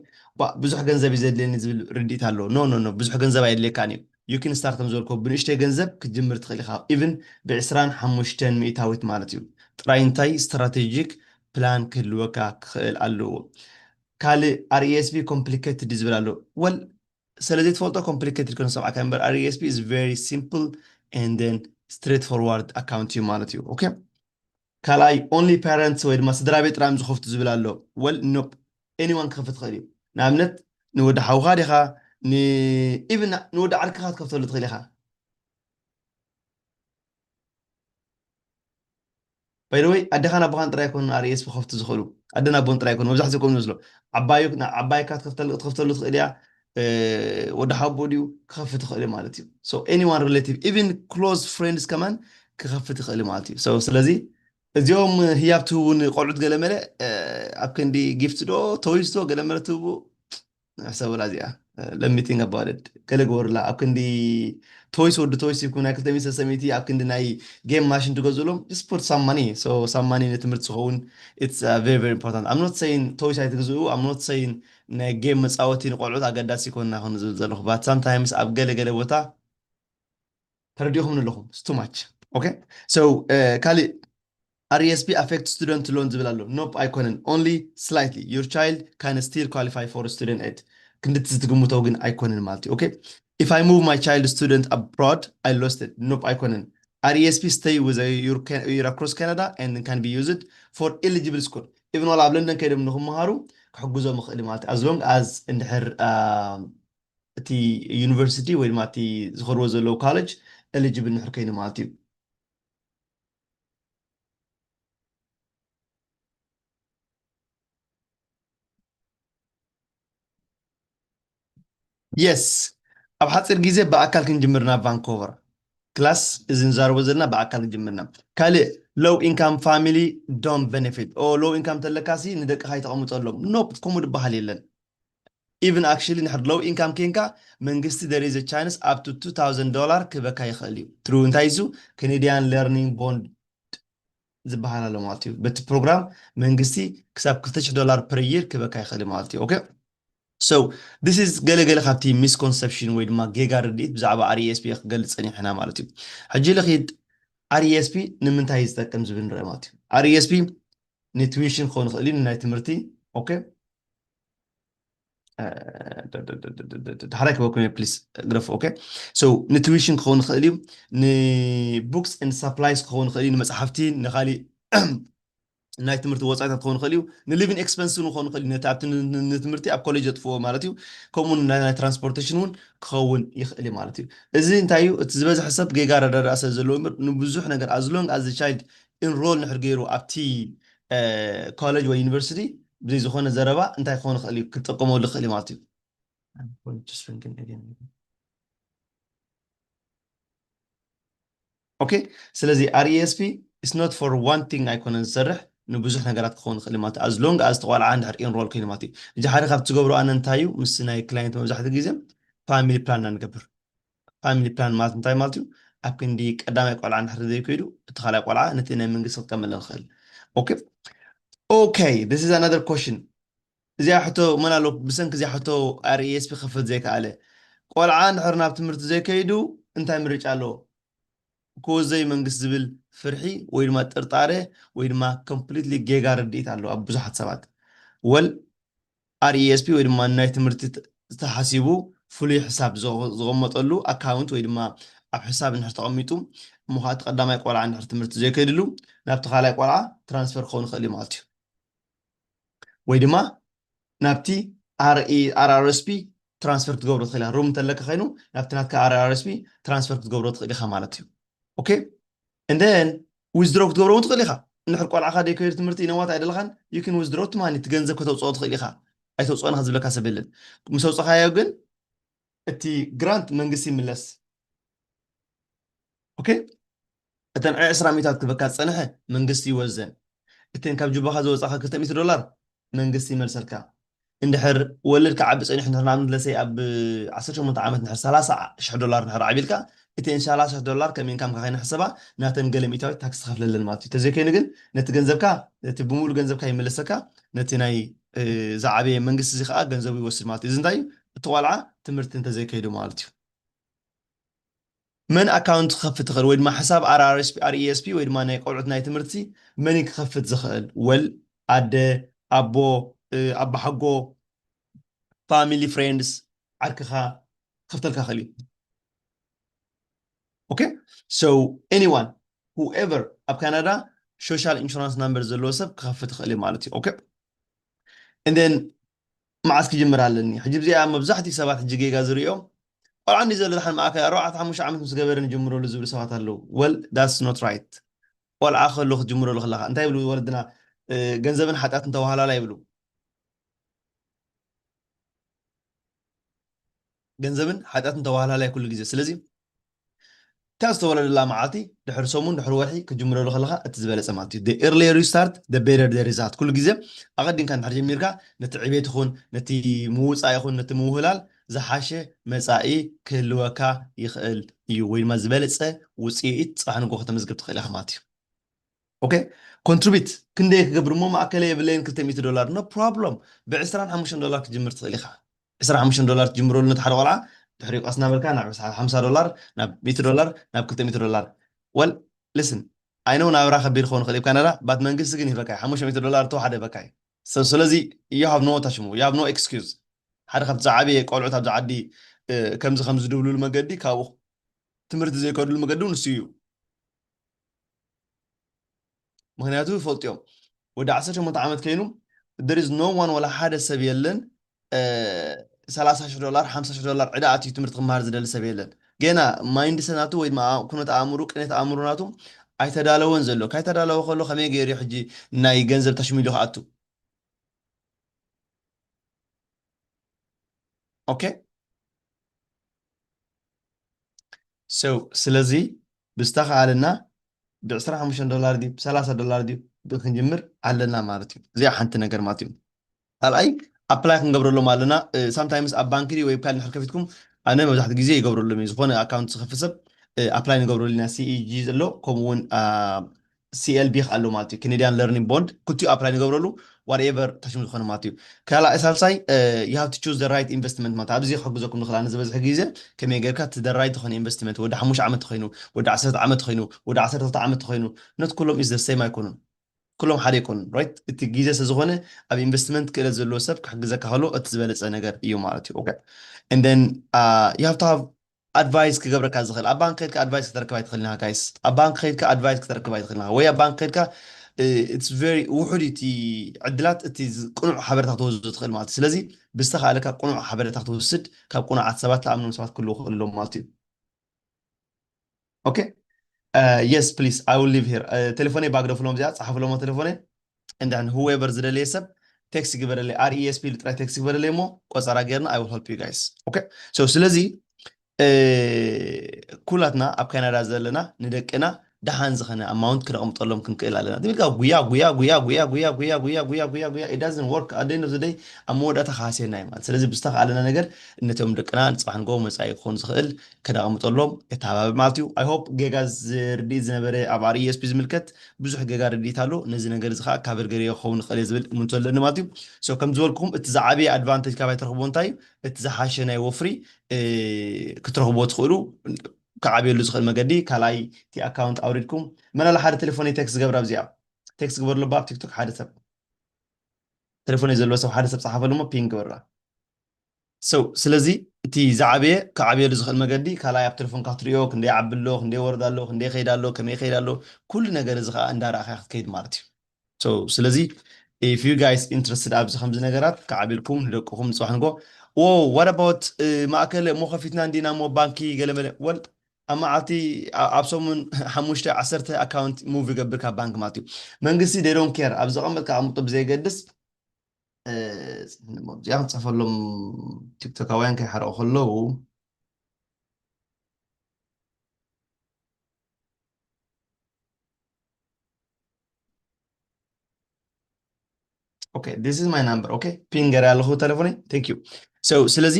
ብዙሕ ገንዘብ እዩ ዘድልየኒ ዝብል ርድኢት ኣሎ። ኖ ኖ ኖ ብዙሕ ገንዘብ ኣየድልየካን እዩ። You can start ከም ዝበልኮ ብንእሽተይ ገንዘብ ክትጅምር ትኽእል ኢኻ። ኢቭን ብዕስራን ሓሙሽተን ሚእታዊት ማለት እዩ። ጥራይ እንታይ ስትራቴጂክ ፕላን ክህልወካ ክኽእል ኣለዎ። ካልእ RESP complicated ዝብል ኣሎ። ወል ስለ ዘይትፈልጦ complicated ከነ ሰብዓካ እምበር RESP is very simple and then straight forward account እዩ ማለት እዩ። okay ካልኣይ only parents ወይ ድማ ስድራ ቤት ጥራዮም ዝኸፍቱ ዝብል ኣሎ። ወል ኖፕ anyone ክኸፍት ትኽእል እዩ። ንኣብነት ንወዲ ሓውኻ ዲኻ ኢቭን ንወዲ ዓርክኻ ክትከፍተሉ ትኽእል ኢኻ። ባይደወይ ኣደኻን ኣቦኻን ጥራይ ኣይኮኑን RESP ክኸፍቱ ዝኽእሉ። ኣደን ኣቦን ጥራይ ኣይኮኑ መብዛሕትኡ ከም ዝመስሎ ዓባዩ ዓባይካ ክትከፍተሉ ትኽእል እያ። ወዲ ሓቦ ድዩ ክኸፍት ይኽእል ማለት እዩ። So anyone relative even close friends ከማን ክኸፍት ይኽእል ማለት እዩ። So ስለዚ እዚኦም ህያብ ትህቡ ንቆልዑት ገለመለ ኣብ ክንዲ ጊፍት ዶ ቶይስ ዶ ገለመለ ትህቡ ሕሰብላ እዚኣ ለሚቲንግ ኣባደድ ገለ ግበሩላ ኣብ ክንዲ ቶይስ ወዲ ቶይስ ይብኩም ናይ ክልተ ሚእቲ ሰለስተ ሚእቲ ኣብ ክንዲ ናይ ጌም ማሽን ትገዝእሎም just put some money so some money ንትምህርቲ ዝኸውን it's very very important I'm not saying ቶይስ ኣይትግዝኡ I'm not saying ናይ ጌም መፃወቲ ንቆልዑት ኣገዳሲ ይኮንና ክን ዝብል ዘለኹ but sometimes ኣብ ገለ ገለ ቦታ ተረዲኹም ኣለኹም it's too much okay so ካልእ R E S P affect student loan ዝብል ኣሎ። Nope ኣይኮነን። Only slightly. Your child can still qualify for student aid. ክንድቲ ዝትግምተው ግን ኣይኮነን ማለት እዩ። Okay? If I move my child student abroad, I lost it. Nope ኣይኮነን። R E S P stay with your, your across Canada and can be used for eligible school. Even while ኣብ ለንደን ከይዶም ንክመሃሩ ክሕግዞም ይኽእል ማለት እዩ። As long as እንድሕር እቲ ዩኒቨርሲቲ ወይ ድማ እቲ ዝኸድዎ ዘለዉ ኮሌጅ eligible እንድሕር ኮይኑ ማለት እዩ። Yes, ኣብ ሓፂር ግዜ ብኣካል ክንጅምር ናብ ቫንኮቨር ክላስ እዚ ንዛረቦ ዘለና ብኣካል ክንጅምርና። ካልእ low income family don't benefit. ኦ low income ተለካሲ ንደቅኻ ይተቐምጠሎም። Nope፣ ከምኡ ዝበሃል የለን። Even actually ንድሕር low income ኬንካ መንግስቲ there is a chance up to two thousand dollar ክበካ ይኽእል እዩ። Through እንታይ እሱ Canadian Learning Bond ዝበሃል ኣሎ ማለት እዩ። በቲ ፕሮግራም መንግስቲ ክሳብ ክልተ ሽሕ ዶላር per year ክበካ ይኽእል ማለት እዩ። Okay? So this is ገለገለ ካብቲ misconception ወይ ድማ ጌጋ ርድኢት ብዛዕባ R E S P ክገልፅ ፀኒሕና ማለት እዩ። ሕጂ ልኺድ R E S P ንምንታይ ዝጠቅም ዝብል ንርኢ ማለት እዩ። R E S P ን tuition ክኸውን ይኽእል እዩ፣ ንናይ ትምህርቲ። Okay? ሓራይ ክበኩም ፕሊስ ግረፉ። Okay? So ን tuition ክኸውን ይኽእል እዩ፣ ን books and supplies ክኸውን ይኽእል እዩ፣ ንመፅሓፍቲ፣ ንካሊእ ናይ ትምህርቲ ወፃኢታት ክኸውን ይኽእል እዩ፣ ን living expense እውን ክኸውን ይኽእል እዩ። ነቲ ኣብቲ ን- ን- ንትምህርቲ ኣብ ኮሌጅ ዘጥፍዎ ማለት እዩ። ከምኡ ናይ ናይ transportation እውን ክኸውን ይኽእል እዩ ማለት እዩ። እዚ እንታይ እዩ? እቲ ዝበዝሐ ሰብ ጌጋ ረዳዳ ስለ ዘለዎ እምበር ንብዙሕ ነገር as long as the child enroll ንድሕር ገይሩ ኣብቲ ኮሌጅ ወይ ዩኒቨርሲቲ ብዘይ ዝኾነ ዘረባ እንታይ ክኾን ይኽእል እዩ? ክጥቀመሉ ይኽእል እዩ ማለት እዩ። I'm going to shrink it again. Okay? ስለዚ R E S P is not for one thing ኣይኮነን ዝሰርሕ፣ ንብዙሕ ነገራት ክኸውን ይኽእል ማለት እዩ። As long as ተቆልዓ እንድሕር enroll ኮይኑ ማለት እዩ። እዚ ሓደ ካብ ትገብሮ ኣነ እንታይ እዩ? ምስ ናይ ክላይንት መብዛሕትኡ ግዜ family plan ኢና ንገብር። Family plan ማለት እንታይ ማለት እዩ? ኣብ ክንዲ ቀዳማይ ቆልዓ እንድሕር ዘይከይዱ እቲ ካልኣይ ቆልዓ ነቲ ናይ መንግስቲ ክጥቀመለን ይኽእል። Okay? Okay, this is another question. እዚኣ ሕቶ መን ኣሎ ብሰንኪ እዚኣ ሕቶ R E S P ክኸፍል ዘይከኣለ? ቆልዓ እንድሕር ናብ ትምህርቲ ዘይከይዱ እንታይ ምርጫ ኣለዎ? ክወዘይ መንግስት ዝብል ፍርሒ ወይ ድማ ጥርጣረ ወይ ድማ completely ጌጋ ርድኢት ኣሎ ኣብ ብዙሓት ሰባት። Well R E S P ወይ ድማ ናይ ትምህርቲ ት- ዝተሓሲቡ ፍሉይ ሕሳብ ዝቐ- ዝቐመጠሉ ኣካውንት ወይ ድማ ኣብ ሕሳብ እንድሕር ተቐሚጡ እሞ ከዓ እቲ ቀዳማይ ቆልዓ እንድሕር ትምህርቲ ዘይከይድሉ ናብቲ ካልኣይ ቆልዓ ትራንስፈር ክኸውን ይኽእል እዩ ማለት እዩ። ወይ ድማ ናብቲ R E R R S P ትራንስፈር ክትገብሮ ትኽእል ኢኻ። ሩም እንተለካ ኮይኑ ናብቲ ናትካ R R S P ትራንስፈር ክትገብሮ ትኽእል ኢኻ ማለት እዩ። Okay? And then withdraw ክትገብሮ እውን ትኽእል ኢኻ። እንድሕር ቆልዓኻ ደይከይዱ ትምህርቲ you know what ኣይደለኻን you can withdraw እቲ money እቲ ገንዘብ ከተውፅኦ ትኽእል ኢኻ። ኣይተውፅኦን ኢኻ ዝብለካ ሰብ የለን። ምስ ኣውፅኻዮ ግን እቲ ግራንት መንግስቲ ይምለስ። Okay? እተን ዕስራ ሚእታት ክበካ ዝፀንሐ መንግስቲ ይወዘን። እተን ካብ ጁባኻ ዝወፃኻ ክልተ ሚእቲ ዶላር መንግስቲ ይመልሰልካ። እንድሕር ወለድ ክዓቢ ፀኒሑ እንድሕር ንኣብነት ለሰይ ኣብ ዓሰርተ ሸሞንተ ዓመት እንድሕር ሰላሳ ሽሕ ዶላር እንድሕር ዓቢልካ እተን ሰላሳ ሽሕ ዶላር ከም ኢንካምካ ከይንሕሰባ ናተን ገለ ሚእታዊት ታክስ ትኸፍለለን ማለት እዩ። ተዘይኮይኑ ግን ነቲ ገንዘብካ ነቲ ብምሉእ ገንዘብካ ይመለሰካ። ነቲ ናይ ዝዓበየ መንግስቲ እዚ ከዓ ገንዘቡ ይወስድ ማለት እዩ። እዚ እንታይ እዩ? እቲ ቆልዓ ትምህርቲ እንተዘይከይዱ ማለት እዩ። መን ኣካውንት ክኸፍት ይኽእል ወይ ድማ ሕሳብ R R S P R E S P ወይ ድማ ናይ ቆልዑት ናይ ትምህርቲ መን እዩ ክኸፍት ዝኽእል? ወል ኣደ፣ ኣቦ፣ ኣባሓጎ፣ family friends፣ ዓርክኻ ክኸፍተልካ ይኽእል እዩ። Okay? So anyone, whoever ኣብ ካናዳ social insurance number ዘለዎ ሰብ ክኸፍት ይኽእል እዩ ማለት እዩ። Okay? And then መዓስ ክጅምር ኣለኒ? ሕጂ ብዚኣ መብዛሕትኡ ሰባት ሕጂ ጌጋ ዝርእዮም ቆልዓ እንዲ ዘሎ ድሓን ማእከል ኣርባዕተ ሓሙሽተ ዓመት ምስ ገበረ ንጅምረሉ ዝብሉ ሰባት ኣለዉ። Well that's not right። ቆልዓ ከሎ ክትጅምረሉ ከለኻ እንታይ ይብሉ ወለድና? ገንዘብን ሓጢኣትን ተዋህላላ ይብሉ። ገንዘብን ሓጢኣትን ተዋህላላይ ኩሉ ግዜ። ስለዚ እታ ዝተወለደላ መዓልቲ ድሕሪ ሰሙን ድሕሪ ወርሒ ክትጅምረሉ ከለኻ እቲ ዝበለፀ ማለት እዩ። The earlier you start the better the result። ኩሉ ግዜ ኣቐዲምካ እንድሕር ጀሚርካ ነቲ ዕቤት ይኹን ነቲ ምውፃእ ይኹን ነቲ ምውህላል ዝሓሸ መፃኢ ክህልወካ ይኽእል እዩ ወይ ድማ ዝበለፀ ውፅኢት ፅባሕ ንጎ ከተመዝግብ ትኽእል ኢኻ ማለት እዩ። Okay? Contribute ክንደይ ክገብር እሞ ማእከለ የብለይን ክልተ ሚእቲ ዶላር no problem። ብዕስራን ሓሙሽተን ዶላር ክትጅምር ትኽእል ኢኻ። ዕስራን ሓሙሽተን ዶላር ትጅምረሉ ነቲ ሓደ ቆልዓ ድሕሪ ቀስ እናበልካ ናብ ሓምሳ ዶላር ናብ ሚእቲ ዶላር ናብ ክልተ ሚእቲ ዶላር። Well listen I know ናብራ ከቢድ ክኸውን ይኽእል እዩ ካናዳ፣ but መንግስቲ ግን ይህበካ እዩ። ሓሙሽተ ሚእቲ ዶላር ተወሓደ ይህበካ እዩ። So ስለዚ you have no ታሽሙ you have no excuse። ሓደ ካብቲ ዝዓበየ ቆልዑት ኣብዚ ዓዲ ከምዚ ከምዚ ድብልሉ መገዲ ካብኡ ትምህርቲ ዘይከድሉ መገዲ ንሱ እዩ። ምክንያቱ ይፈልጡ እዮም። ወዲ ዓሰርተ ሸሞንተ ዓመት ከይኑ there is no one ወላ ሓደ ሰብ የለን ሰላሳ ሺሕ ዶላር ሓምሳ ሺሕ ዶላር ዕዳ ኣትዩ ትምህርቲ ክመሃር ዝደሊ ሰብ የለን። ገና ማይንድሰት ናቱ ወይ ድማ ኩነት ኣእምሩ ቅኔት ኣእምሩ ናቱ ኣይተዳለወን ዘሎ። ካይተዳለወ ከሎ ከመይ ገይሩ ሕጂ ናይ ገንዘብ ተሽሚሉ ክኣቱ? ኦኬ so ስለዚ ብዝተኻኣለና ብ25 ዶላር ድዩ ብ30 ዶላር ድዩ ክንጅምር ኣለና ማለት እዩ። እዚኣ ሓንቲ ነገር ማለት እዩ። ካልኣይ ኣፕላይ ክንገብረሎም ኣለና። ሳምታይምስ ኣብ ባንክ ድዩ ወይ ካልእ ድሕር ከፊትኩም ኣነ መብዛሕትኡ ግዜ ይገብረሎም እዩ። ዝኾነ ኣካውንት ዝኸፍት ሰብ ኣፕላይ ንገብረሉ ኢና። ሲኢጂ ዘሎ ከምኡ እውን ሲኤልቢ ኣሎ ማለት እዩ። Canadian Learning Bond ክልቲኡ ኣፕላይ ንገብረሉ whatever ታሽሙ ዝኾነ ማለት እዩ። ካልኣይ ሳልሳይ you have to choose the right investment ማለት ኣብዚ ክሕግዘኩም ንኽእል ኣነ ዝበዝሐ ግዜ ከመይ ጌርካ እቲ the right ዝኾነ ኢንቨስትመንት ወዲ ሓሙሽተ ዓመት ተኾይኑ ወዲ ዓሰርተ ዓመት ተኾይኑ ወዲ ዓሰርተ ክልተ ዓመት ተኾይኑ not ኩሎም is the same ኣይኮኑን። ኩሎም ሓደ ኣይኮኑን right። እቲ ግዜ ስለዝኾነ ኣብ ኢንቨስትመንት ክእለት ዘለዎ ሰብ ክሕግዘካ ከሎ እቲ ዝበለፀ ነገር እዩ ማለት እዩ። Okay and then you have to have ኣድቫይስ ክገብረካ ዝኽእል ኣብ ባንክ ከድካ ኣድቫይስ ክተረክብ ኣይትኽእልን ኢኻ ጋይስ። ኣብ ባንክ ከድካ ኣድቫይስ ክተረክብ ኣይትኽእልን ኢኻ ወይ ኣብ ባንክ ከድካ it's very ውሑድ እቲ ዕድላት እቲ ቅኑዕ ሓበሬታ ክትወስዶ ትኽእል ማለት እዩ። ስለዚ ብዝተኻእለካ ቅኑዕ ሓበሬታ ክትወስድ ካብ ቅኑዓት ሰባት ትኣምኖም ሰባት ክህልዉ ክኽእሉ ኣለዎም ማለት እዩ። Okay yes please I will leave here። ቴሌፎነይ ባግደፍሎም እዚኣ ጸሓፍሎሞ ቴሌፎነይ and then whoever ዝደለየ ሰብ ቴክስት ግበረለይ። ኣር ኢ ኤስ ፒ ጥራይ ቴክስት ግበረለይ እሞ ቆጸራ ጌርና I will help you guys። Okay so ስለዚ ኩላትና ኣብ ካናዳ ዘለና ንደቅና ደሓን ዝኸነ ኣማውንት ክነቕምጠሎም ክንክእል ኣለና። ትብል ጉያ ጉያ ጉያ ጉያ ጉያ ጉያ ጉያ ጉያ ጉያ ጉያ it doesn't work። At the end of the day ኣብ መወዳእታ ክሃስየና እዩ ማለት። ስለዚ ብዝተኻእለና ነገር ነቶም ደቅና ንፅባሕ ንጎ መፃኢ ክኾኑ ዝኽእል ክነቕምጠሎም የተባብዕ ማለት እዩ። I hope ጌጋ ዝርድኢት ዝነበረ ኣብ ኣር ኢ ኤስ ፒ ዝምልከት ብዙሕ ጌጋ ርድኢት ኣሎ። ነዚ ነገር እዚ ከዓ ካቨር ገይረዮ ክኸውን ይኽእል እየ ዝብል እምንቶ ኣለኒ ማለት እዩ። So ከም ዝበልኩኹም እቲ ዝዓበየ ኣድቫንቴጅ ካባይ ትረኽብዎ እንታይ እዩ? እቲ ዝሓሸ ናይ ወፍሪ ክትረኽብዎ ትኽእሉ ክዓብየሉ ዝኽእል መገዲ ካልኣይ እቲ ኣካውንት ኣውሪድኩም መናለ ሓደ ቴሌፎን ቴክስት ገብራ ኣብዚኣ ቴክስት ግበርሉ ባ ኣብ ቲክቶክ ሓደ ሰብ ቴሌፎን ዘለዎ ሰብ ሓደ ሰብ ፀሓፈሉ ሞ ፒን ግበራ። So ስለዚ እቲ ዝዓበየ ክዓብየሉ ዝኽእል መገዲ ካልኣይ ኣብ ቴሌፎንካ ክትሪኦ ክንደይ ዓቢ ኣሎ ክንደይ ወርዳ ኣሎ ክንደይ ከይዳ ኣሎ ከመይ ከይዳ ኣሎ ኩሉ ነገር እዚ ከዓ እንዳረኣኻ ክትከይድ ማለት እዩ። So ስለዚ if you guys interested ኣብዚ ከምዚ ነገራት ክዓብልኩም ንደቅኹም ንፅባሕ ንጎ። What about ማእከለ እሞ ከፊትና እንዲና እሞ ባንኪ ገለመለ ወል ኣብ መዓልቲ ኣብ ሰሙን ሓሙሽተ ዓሰርተ ኣካውንት ሙቭ ይገብር ካብ ባንክ ማለት እዩ። መንግስቲ they don't care ኣብ ዘቐመጥካ ኣቕምጦ ብዘየገድስ እዚኣ ክንፅሕፈሎም ቲክቶካውያን ከይሓረቑ ከለዉ Okay this is my number okay ፒን ገይረ ኣለኹ ተለፎነይ thank you። So ስለዚ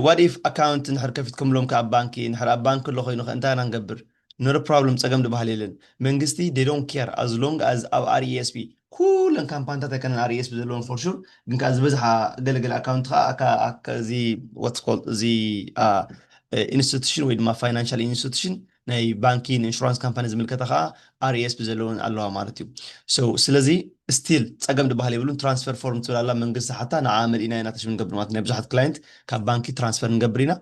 what if ኣካውንት እንድሕር ከፊትኩምሎም ከ ኣብ ባንኪ እንድሕር ኣብ ባንክ ኣሎ ኮይኑ ከ እንታይ ኢና ንገብር? Not a problem ፀገም ዝበሃል የለን። መንግስቲ they don't care as long as ኣብ ኣር ኢ ኤስ ፒ ኩለን ካምፓኒታት ኣይኮነን ኣር ኢ ኤስ ፒ ዘለዎም for sure ግን ከዓ ዝበዝሓ ገለገለ ኣካውንት ከዓ እዚ what's called እዚ ኢንስቲቱሽን ወይ ድማ ፋይናንሻል ኢንስቲቱሽን ናይ ባንኪ ንኢንሹራንስ ካምፓኒ ዝምልከታ ከዓ ኣር ኢ ኤስ ፒ ዘለውን ኣለዋ ማለት እዩ። So ስለዚ ስቲል ፀገም ዝበሃል የብሉን። ትራንስፈር ፎርም ትብል ኣላ መንግስቲ ሓታ ንዓ መሊእና ኢና ተሽም ንገብር ማለት ናይ ብዙሓት ክላይንት ካብ ባንኪ ትራንስፈር ንገብር ኢና።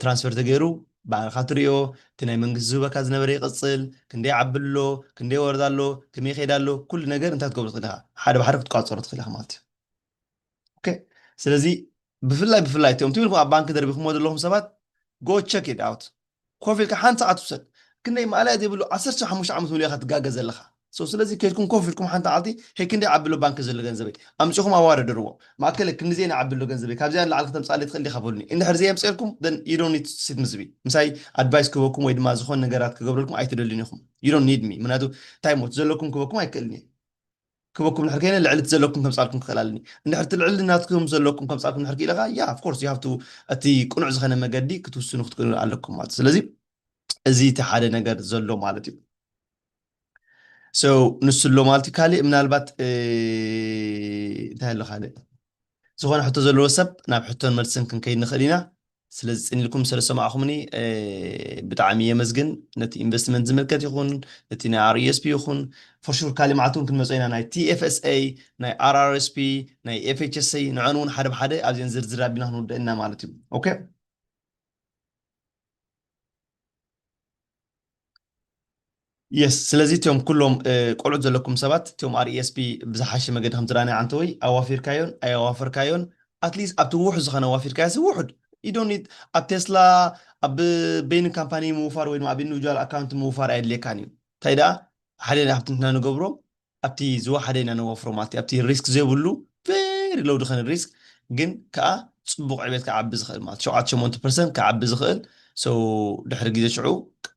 ትራንስፈር ተገይሩ ባዕልኻ ትሪኦ እቲ ናይ መንግስቲ ዝህበካ ዝነበረ ይቕፅል ክንደይ ዓቢ ኣሎ ክንደይ ወረዳ ኣሎ ከመይ ከይዳ ኣሎ ኩሉ ነገር እንታይ ክትገብሩ ትኽእል ኢኻ ሓደ ብሓደ ክትቋፀሩ ትኽእል ኢኻ ማለት እዩ። Okay ስለዚ ብፍላይ ብፍላይ እቲኦም ትብልኩም ኣብ ባንክ ደርቢኹምዎ ዘለኹም ሰባት go check it out ኮፍ ኢልካ ሓንቲ ሰዓት ውሰድ። ክንደይ ማእለያ ዘይብሉ ዓሰርተ ሓሙሽተ ዓመት ሙሉ ኢኻ ትጋገ ዘለኻ። So ስለዚ ከይድኩም ኮፍ ኢልኩም ሓንቲ ዓልቲ ሄይ ክንደይ ዓቢ ኣሎ ባንክ ዘሎ ገንዘበይ ኣምፂኹም ኣዋዳድርዎ። ማእከለ ክንዲ ዜና ዓቢ ኣሎ ገንዘበይ ካብዚኣ ንላዕሊ ከተምፅኣለይ ትኽእል ዲኻ በሉኒ። እንድሕር ዘየምፅኤልኩም then you don't need to sit ምስ me ምሳይ ኣድቫይስ ክህበኩም ወይ ድማ ዝኾነ ነገራት ክገብረልኩም ኣይትደልዩን ኢኹም። You don't need me ምክንያቱ እንታይ ሞት ዘለኩም ክህበኩም ኣይክእልን እየ። ክበኩም ድሕር ከይነ ልዕሊ እቲ ዘለኩም ከምፃልኩም ክኽእል ኣለኒ። እንድሕር እቲ ልዕሊ ናትኩም ዘለኩም ከምፃልኩም ድሕር ክኢለ ከዓ yeah of course you have to እቲ ቅኑዕ ዝኾነ መገዲ ክትውስኑ ክትክእሉ ኣለኩም ማለት እዩ። ስለዚ እዚ እቲ ሓደ ነገር ዘሎ ማለት እዩ። So ንሱ ኣሎ ማለት እዩ። ካሊእ ምናልባት እንታይ ኣሎ ካልእ ዝኾነ ሕቶ ዘለዎ ሰብ ናብ ሕቶን መልስን ክንከይድ ንኽእል ኢና። ስለዚ ጽን ኢልኩም ስለ ዝሰማዕኹምኒ ብጣዕሚ የመስግን። ነቲ ኢንቨስትመንት ዝምልከት ይኹን፣ ነቲ ናይ ኣር ኢ ኤስ ፒ ይኹን፣ ፎር ሹር ካልእ መዓልቲ እውን ክንመጾ ኢና። ናይ ቲ ኤፍ ኤስ ኤ፣ ናይ ኣር ኣር ኤስ ፒ፣ ናይ ኤፍ ኤች ኤስ ኤ፣ ንዐን እውን ሓደ ብሓደ ኣብዚአን ዝርዝር ኣቢና ክንውደእ ኢና ማለት እዩ። ኦኬ። የስ ስለዚ እቲኦም ኩሎም ቆልዑት ዘለኩም ሰባት እቲኦም ኣር ኢ ኤስ ፒ ብዝሓሸ መገዲ ከም ዝረኣናዮ ዓንተወይ ኣዋፊርካዮን ኣየዋፈርካዮን ኣትሊስት ኣብቲ ውሑድ ዝኾነ ኣዋፊርካዮ ሲ ውሑድ you don't need ኣብ ቴስላ ኣብ በይን ካምፓኒ ምውፋር ወይ ድማ ኣብ ኢንዲቪጁዋል ኣካውንት ምውፋር ኣየድልየካን እዩ እንታይ ደኣ ሓደ ካብቲ ንሕና ንገብሮ ኣብቲ ዝወሓደ ኢና ነዋፍሮ ማለት እዩ ኣብቲ ሪስክ ዘይብሉ ቨሪ ሎው ዝኾነ ሪስክ ግን ከዓ ፅቡቅ ዕቤት ክዓቢ ዝኽእል ማለት ሸውዓተ ሸሞንተ ፐርሰንት ክዓቢ ዝኽእል so ድሕሪ ግዜ ሽዑ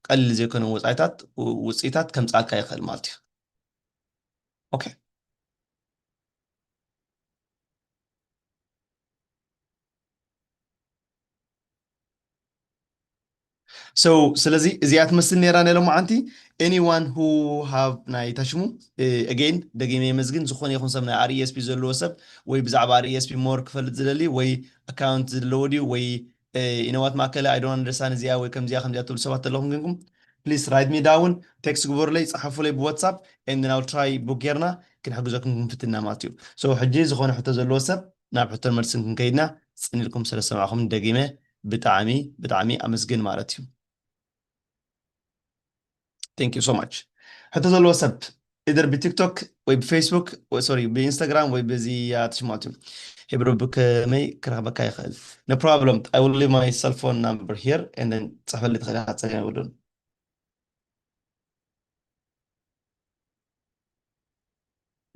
ቀሊል ዘይኮነ ወፃኢታት ውፅኢታት ከምፅኣልካ ይኽእል ማለት እዩ okay so ስለዚ እዚኣ ትመስል ነራ ናይ ሎማዓንቲ anyone who have ናይ ታሽሙ again ደጊመ የመስግን ዝኾነ ይኹን ሰብ ናይ ኣር ኢ ኤስ ፒ ዘለዎ ሰብ ወይ ብዛዕባ ኣር ኢ ኤስ ፒ more ክፈልጥ ዝደሊ ወይ ኣካውንት ዘለዎ ድዩ ወይ you know what ማእከለ I don't understand እዚኣ ወይ ከምዚኣ ከምዚኣ ትብሉ ሰባት ኣለኹም ግንኩም please write me down text ግበሩለይ ጸሓፉለይ ብዋትሳፕ and then I'll try book ጌርና ክንሕግዘኩም ክንፍትና ማለት እዩ so ሕጂ ዝኾነ ሕቶ ዘለዎ ሰብ ናብ ሕቶን መልስን ክንከይድና ጽን ኢልኩም ስለ ዝሰማዕኹም ደጊመ ብጣዕሚ ብጣዕሚ ኣመስግን ማለት እዩ thank you so much ሕቶ ዘለዎ ሰብ either ብቲክቶክ ወይ ብፌስቡክ sorry ብኢንስታግራም ወይ በዚ ኣትሽ ማለት እዩ ሄብሮ ብከመይ ክረኽበካ ይኽእል no problem I will leave my cell phone number here and then ጽሕፈልይ ትኽእል ኢኻ ጸገም የብሉን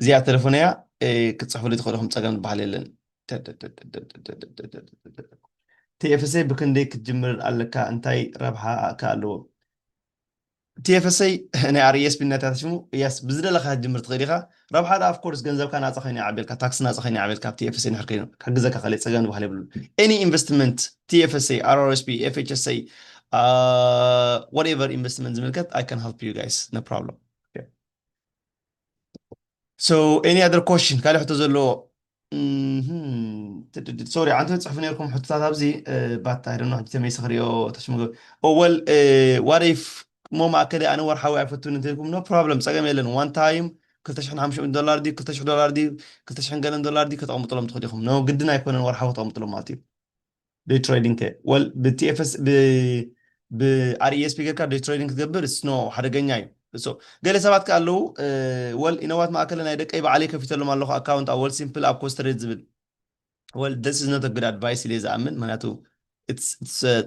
እዚኣ ተለፎን እያ ክትፅሕፉሉ ትኽእሉ ከም ፀገም ዝበሃል የለን ቲኤፍሰይ ብክንደይ ክትጅምር ኣለካ እንታይ ረብሓ ከ ኣለዎ ቲኤፍሰይ ናይ ኣርኤስፒ እናታትሽሙ ያስ ብዝደለካ ክትጅምር ትኽእል ኢኻ ረብሓ ዳ ኦፍኮርስ ገንዘብካ ናፃ ኮይኑ ይዓብየልካ ታክስ ናፃ ኮይኑ ይዓብየልካ ኣብ ቲኤፍሰይ ንሕር ኮይኑ ክሕግዘካ ከለ ፀገም ዝበሃል የብሉ any investment ቲኤፍሰይ ኣርኤስፒ ኤፍኤችሰይ whatever investment ዝምልከት I can help you guys no problem so any other question ካልእ ሕቶ ዘለዎ sorry ዓንተ ጽሕፉ ነርኩም ሕቶታት ኣብዚ but I don't know ሕጂ ተመይሰ ክሪኦ ተሽምገ well what if ሞ ማእከለ ኣነ ወርሓዊ ኣይፈቱን እንተልኩም no problem ጸገም የለን one time ክልተ ሽሕን ሓሙሽተ ሚእትን ዶላር ድዩ ክልተ ሽሕ ዶላር ድዩ ክልተ ሽሕን ገለን ዶላር ድዩ ከተቐምጥሎም ትኽእሉ ኢኹም no ግድን ኣይኮነን ወርሓዊ ተቐምጥሎም ማለት እዩ day trading ከ well ብቲኤፍኤስ ብ ብኣርኢኤስፒ ጌርካ day trading ክትገብር it's no ሓደገኛ እዩ so ገለ ሰባት ከ ኣለዉ well you know what ማእከለ ናይ ደቀይ ባዕለይ ከፊተሎም ኣለኹ ኣካውንት ኣብ Wealthsimple ኣብ Cost Trade ዝብል well this is not a good advice ኢለ ዝኣምን ምክንያቱ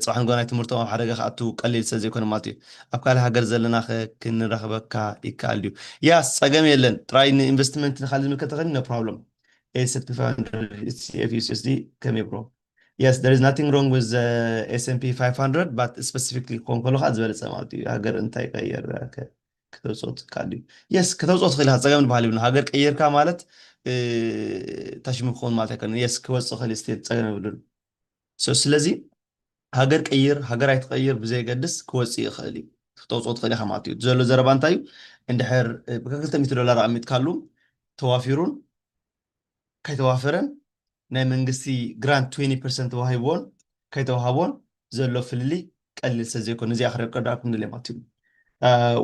ጽባሕ ንጎ ናይ ትምህርቶም ኣብ ሓደጋ ክኣቱ ቀሊል ስለ ዘይኮነ ማለት እዩ ኣብ ካልእ ሃገር ዘለና ከ ክንረኽበካ ይከኣል ድዩ yes ጸገም የለን ጥራይ ንኢንቨስትመንት ንካልእ ዝምልከት ተኸኒ no problem S&P five hundred E T F U S D ከመይ bro yes there is nothing wrong with the S&P five hundred but specifically ክኾን ከሎ ከዓ ዝበለፀ ማለት እዩ ሃገር እንታይ ቀየር ከተውፅኦ ትካል እዩ yes ከተውፅኦ ትኽእል ኢኻ ፀገም ዝበሃል ይብሉ ሃገር ቀየርካ ማለት ታሽሙ ክኸውን ማለት ኣይኮነ yes ክወፅእ ክእል ስቴት ፀገም ይብሉን ስለዚ ሃገር ቀይር ሃገር ኣይትቀይር ብዘየገድስ ክወፅእ ይኽእል እዩ ክተውፅኦ ትኽእል ኢኻ ማለት እዩ ዘሎ ዘረባ እንታይ እዩ እንድሕር ብክልተ ሚእቲ ዶላር ኣሚጥካሉ ተዋፊሩን ከይተዋፈረን ናይ መንግስቲ grant twenty percent ተዋሂብዎን ከይተዋሃቦን ዘሎ ፍልልይ ቀሊል ስለ ዘይኮነ እዚኣ ክረቀዳኩም ንደልየ ማለት እዩ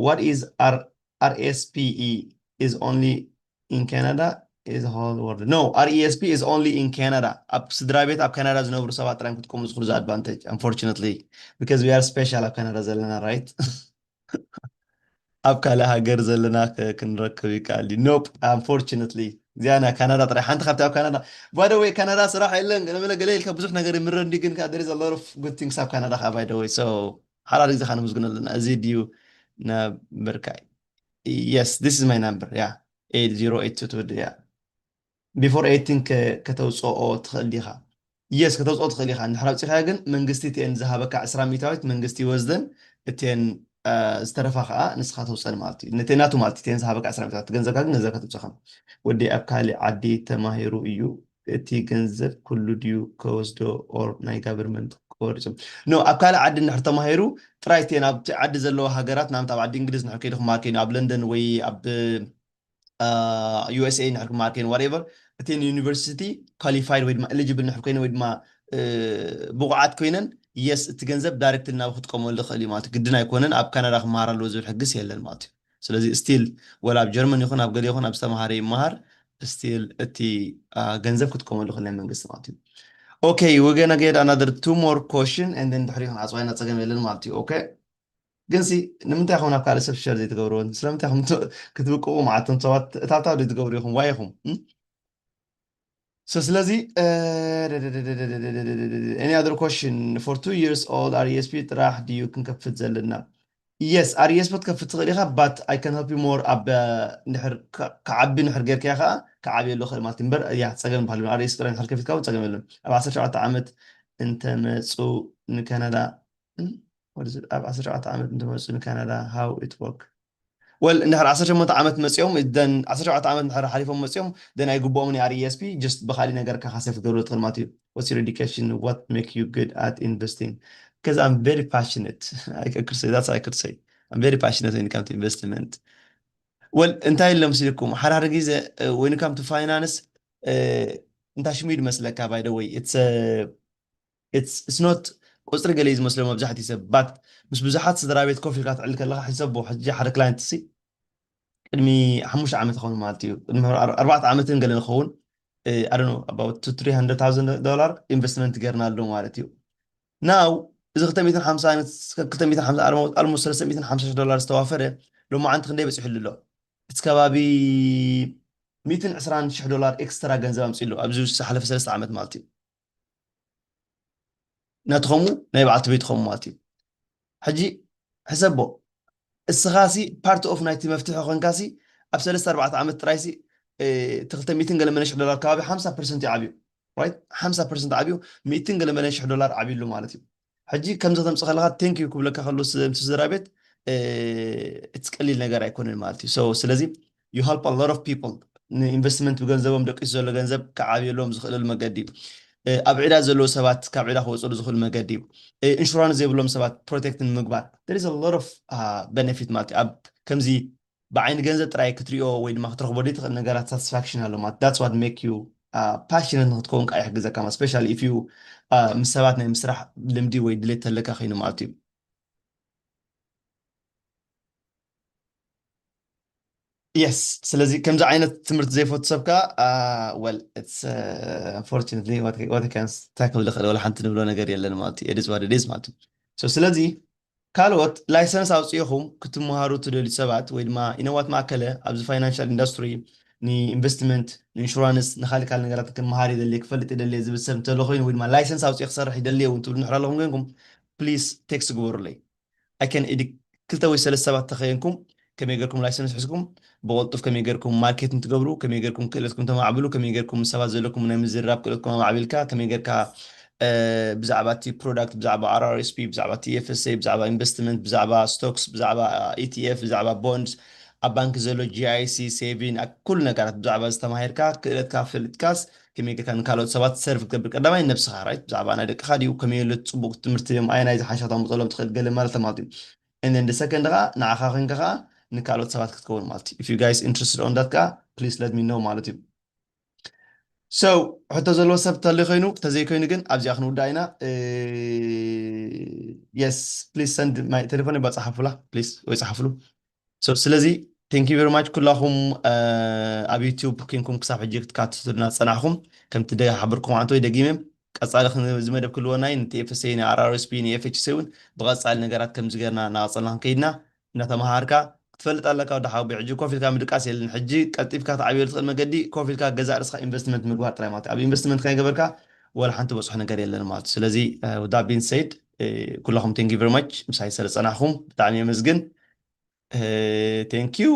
what is R- RSPE is only in Canada is the whole world no RESP is only in Canada ኣብ ስድራ ቤት ኣብ ካናዳ ዝነብሩ ሰባት ጥራይ ክጥቀሙ ዝኽእሉ advantage unfortunately because we are special ኣብ ካናዳ ዘለና right ኣብ ካልእ ሃገር ዘለና ክንረክብ ይከኣል እዩ nope unfortunately እዚኣ ናይ ካናዳ ጥራይ ሓንቲ ካብቲ ኣብ ካናዳ by the way ካናዳ ስራሕ የለን ገለመለ ገለ ኢልካ ብዙሕ ነገር ይምረን ድዩ ግን there is a lot of good things ኣብ ካናዳ ከዓ by the way so ሓራር ግዜ ከዓ ንምስግኖ ኣለና እዚ ድዩ ነበርካ yes this is my number yeah eight zero eight two two yeah before eighteen ከተውፅኦ ትኽእል ዲኻ yes ከተውፅኦ ትኽእል ኢኻ እንድሕር ኣውፂኻዮ ግን መንግስቲ እቲአን ዝሃበካ ዕስራ ሚእታዊት መንግስቲ ይወስደን እቲአን ዝተረፋ ከዓ ንስኻ ተውፀን ማለት እዩ ነቲ ናቱ ማለት እቲአን ዝሃበካ ዕስራ ሚእታዊት ገንዘብካ ግን ገንዘብካ ተውፅኻ ወዲ ኣብ ካሊእ ዓዲ ተማሂሩ እዩ እቲ ገንዘብ ኩሉ ድዩ ከወስዶ or ናይ ጋቨርመንት ቆሪፅም no ኣብ ካልእ ዓዲ እንድሕር ተማሂሩ ጥራይ እቲአን ኣብቲ ዓዲ ዘለዎ ሃገራት ንኣብነት ኣብ ዓዲ እንግሊዝ እንድሕር ከይዱ ክመሃር ከይኑ ኣብ ለንደን ወይ ኣብ USA እንድሕር ክመሃር ከይኑ whatever እቲን ዩኒቨርሲቲ qualified ወይ ድማ eligible እንድሕር ኮይኑ ወይ ድማ ብቑዓት ኮይነን የስ እቲ ገንዘብ ዳይሬክትሊ ናብ ክጥቀመሉ ዝኽእል እዩ ማለት እዩ። ግድን ኣይኮነን ኣብ ካናዳ ክመሃር ኣለዎ ዝብል ሕግስ የለን ማለት እዩ። ስለዚ ስቲል ወላ ኣብ ጀርመን ይኹን ኣብ ገለ ይኹን ኣብ ዝተምሃረ ይመሃር ስቲል እቲ ገንዘብ ክትቀመሉ ክእል ናይ መንግስቲ ማለት እዩ። Okay, we're gonna get another two more question and then ድሕሪ ክንዓፅዋ ኢና ፀገም የለን ማለት እዩ። Okay, ግን ሲ ንምንታይ ይኸውን ኣብ ካልእ ሰብ ሸር ዘይትገብርዎ? ስለምንታይ ክትብቅቑ መዓልቶም ሰባት እታብታብ ዘይትገብሩ ኢኹም? ዋይ ኢኹም? So ስለዚ any other question? For two years old RESP ጥራሕ ድዩ ክንከፍት ዘለና? Yes, RESP ክትከፍት ትኽእል ኢኻ, but I can help you more ኣብ ድሕር ክዓቢ ንሕር ጌርካዮ ከዓ ክዓብየሉ ክእል ማለት እምበር ያ ፀገም በሃል RESP ጥራሕ ንሕር ከፊትካ እውን ፀገም የለን። ኣብ ዓሰርተ ሸውዓተ ዓመት እንተመፁ ንካናዳ ኣብ ዓሰርተ ሸውዓተ ዓመት እንተመፁ ንካናዳ how it work? Well, እንድሕር ዓሰርተ ሸሞንተ ዓመት መፂኦም then ዓሰርተ ሸውዓተ ዓመት እንድሕር ሓሊፎም መፂኦም then ኣይግብኦምን እዩ RESP, just ብካሊእ ነገር ካካ ሴፍ ክትገብሮ ትኽእል ማለት እዩ። What's your education? What make you good at investing? Because I'm very passionate. I could say that's I could say I'm very passionate when it comes to investment. Well, እንታይ ኢሎም ሲልኩም ሓደ ሓደ ግዜ when it comes to finance እንታይ ሽሙ እዩ ዝመስለካ? By the way, it's it's not ቁፅሪ ገለ እዩ ዝመስሎ መብዛሕትኡ ሰብ but ምስ ብዙሓት ስድራ ቤት ኮፍ ኢልካ ትዕል ከለካ ሕሰቦ ሕጂ ሓደ ክላይንት ሲ ቅድሚ ሓሙሽተ ዓመት ይኸውን ማለት እዩ ቅድሚ ኣርባዕተ ዓመትን ገለ ንኸውን I don't know about two three hundred thousand dollar investment ገርናሉ ማለት እዩ። Now እዚ ክልተ ሚእትን ሓምሳ ክልተ ሚእትን ሓምሳ almost ሰለስተ ሚእትን ሓምሳ ዶላር ዝተዋፈረ ሎማዓንቲ ክንደይ በፂሑ ኣሎ? እቲ ከባቢ ሚእትን ዕስራን ሽሕ ዶላር ኤክስትራ ገንዘብ ኣምፅሉ ኣብዚ ዝሓለፈ ሰለስተ ዓመት ማለት እዩ። ናትኸሙ ናይ በዓልቲ ቤትኸሙ ማለት እዩ። ሕጂ ሕሰቦ እስኻሲ part of ናይቲ መፍትሒ ኮንካሲ ኣብ ሰለስተ ኣርባዕተ ዓመት ጥራይሲ እቲ ክልተ ሚእትን ገለ መለ ሽሕ ዶላር ከባቢ ሓምሳ ፐርሰንት እዩ ዓብዩ። Right? ሓምሳ ፐርሰንት ዓብዩ ሚእትን ገለ መለ ሽሕ ዶላር ዓብዩሉ ማለት እዩ። ሕጂ ከምዚ ክተምፅእ ከለካ thank you ክብለካ ከሎ ምስ ስድራ ቤት እቲ ቀሊል ነገር ኣይኮነን ማለት እዩ። So ስለዚ you help a lot of people ንኢንቨስትመንት ብገንዘቦም ደቂሱ ዘሎ ገንዘብ ክዓብየሎም ዝኽእለሉ መገዲ እዩ። ኣብ ዕዳ ዘለዉ ሰባት ካብ ዕዳ ክወፅሉ ዝኽእሉ መገዲ እዩ። ኢንሹራንስ ዘይብሎም ሰባት ፕሮቴክት ንምግባር there is a lot of benefit ማለት እዩ። ኣብ ከምዚ ብዓይኒ ገንዘብ ጥራይ ክትሪኦ ወይ ድማ ክትረኽቦ ዘይትኽእል ነገራት ሳቲስፋክሽን ኣሎ ማለት that's what make you passionate ንክትከውን ከዓ ይሕግዘካ ማለት especially if you ምስ ሰባት ናይ ምስራሕ ልምዲ ወይ ድሌት ተለካ ኮይኑ ማለት እዩ። Yes, ስለዚ ከምዚ ዓይነት ትምህርቲ ዘይፈቱ ሰብ ከዓ well it's unfortunately what can tackle ዝኽእል ወላ ሓንቲ ንብሎ ነገር የለን ማለት እዩ። It is what it is ማለት እዩ። So ስለዚ ካልኦት ላይሰንስ ኣውፂእኹም ክትመሃሩ ትደልዩ ሰባት ወይ ድማ you know what ማእከለ ኣብዚ ፋይናንሻል ኢንዱስትሪ ንኢንቨስትመንት ንኢንሹራንስ ንካሊእ ካልእ ነገራት ክመሃር ይደልየ ክፈልጥ ይደልየ ዝብል ሰብ እንተሎ ኮይኑ ወይ ድማ ላይሰንስ ኣውፂእ ክሰርሕ ይደልየ እውን ትብሉ ንሕር ኣለኹም ኮይንኩም please text ግበሩለይ። I can ክልተ ወይ ሰለስተ ሰባት ተኸየንኩም ከመይ ገርኩም ላይሰንስ ሒዝኩም ብቐልጡፍ ከመይ ገርኩም ማርኬቲንግ ትገብሩ ከመይ ገርኩም ክእለትኩም ተማዕብሉ ከመይ ገርኩም ሰባት ዘለኩም ናይ ምዝርራብ ክእለትኩም ኣማዕቢልካ ከመይ ገርካ ብዛዕባ እቲ ፕሮዳክት ብዛዕባ RRSP ብዛዕባ TFSA ብዛዕባ ኢንቨስትመንት ብዛዕባ ስቶክስ ብዛዕባ ETF ብዛዕባ ቦንድስ ኣብ ባንክ ዘሎ GIC saving ኩሉ ነገራት ብዛዕባ ዝተማሂርካ ክእለትካ ፈሊጥካስ ከመይ ገርካ ንካልኦት ሰባት ሰርቭ ክትገብር ቀዳማይ ነብስኻ right ብዛዕባ ናይ ደቅኻ ድዩ ከመይ የለት ፅቡቅ ትምህርቲ እዮም ኣየናይ ዝሓሻ ተምፀሎም ትኽእል ገለ ማለት ማለት እዩ። And then the second ከዓ ንዓኻ ኮንካ ከዓ ንካልኦት ሰባት ክትከውን ማለት እዩ። If you guys interested on that ከዓ please let me know ማለት እዩ። So ሕቶ ዘለዎ ሰብ ተለይ ኮይኑ ተዘይኮይኑ ግን ኣብዚኣ ክንውዳ ኢና። Yes please send my telephone ይባፅሓፉላ please ወይ ፀሓፍሉ። So ስለዚ thank you very much ኩላኹም ኣብ ዩቲዩብ ኮንኩም ክሳብ ሕጂ ክትካትቱልና ዝፀናሕኩም ከምቲ ደሓበርኩም ዓንተ ወይ ደጊመ ቀፃሊ እዚ መደብ ክልወናይ ንቲኤፍኤስኤ ንኣርኣርስፒ ንኤፍኤችሲ እውን ብቐፃሊ ነገራት ከምዚ ገርና እናቐፀልና ክንከይድና እናተምሃርካ ክትፈልጥ ኣለካ ወዲ ሓወቦይ። ሕጂ ኮፍ ኢልካ ምድቃስ የለን። ሕጂ ቀልጢፍካ ትዓብየሉ ትኽእል መገዲ ኮፍ ኢልካ ገዛእ ርእስኻ ኢንቨስትመንት ምግባር ጥራይ ማለት እዩ። ኣብ ኢንቨስትመንት ከይገበርካ ወላ ሓንቲ በፅሖ ነገር የለን ማለት እዩ። ስለዚ with that being said ኩላኹም thank you very much ምሳይ ስለ ዝፀናሕኩም ብጣዕሚ የመስግን። Thank you።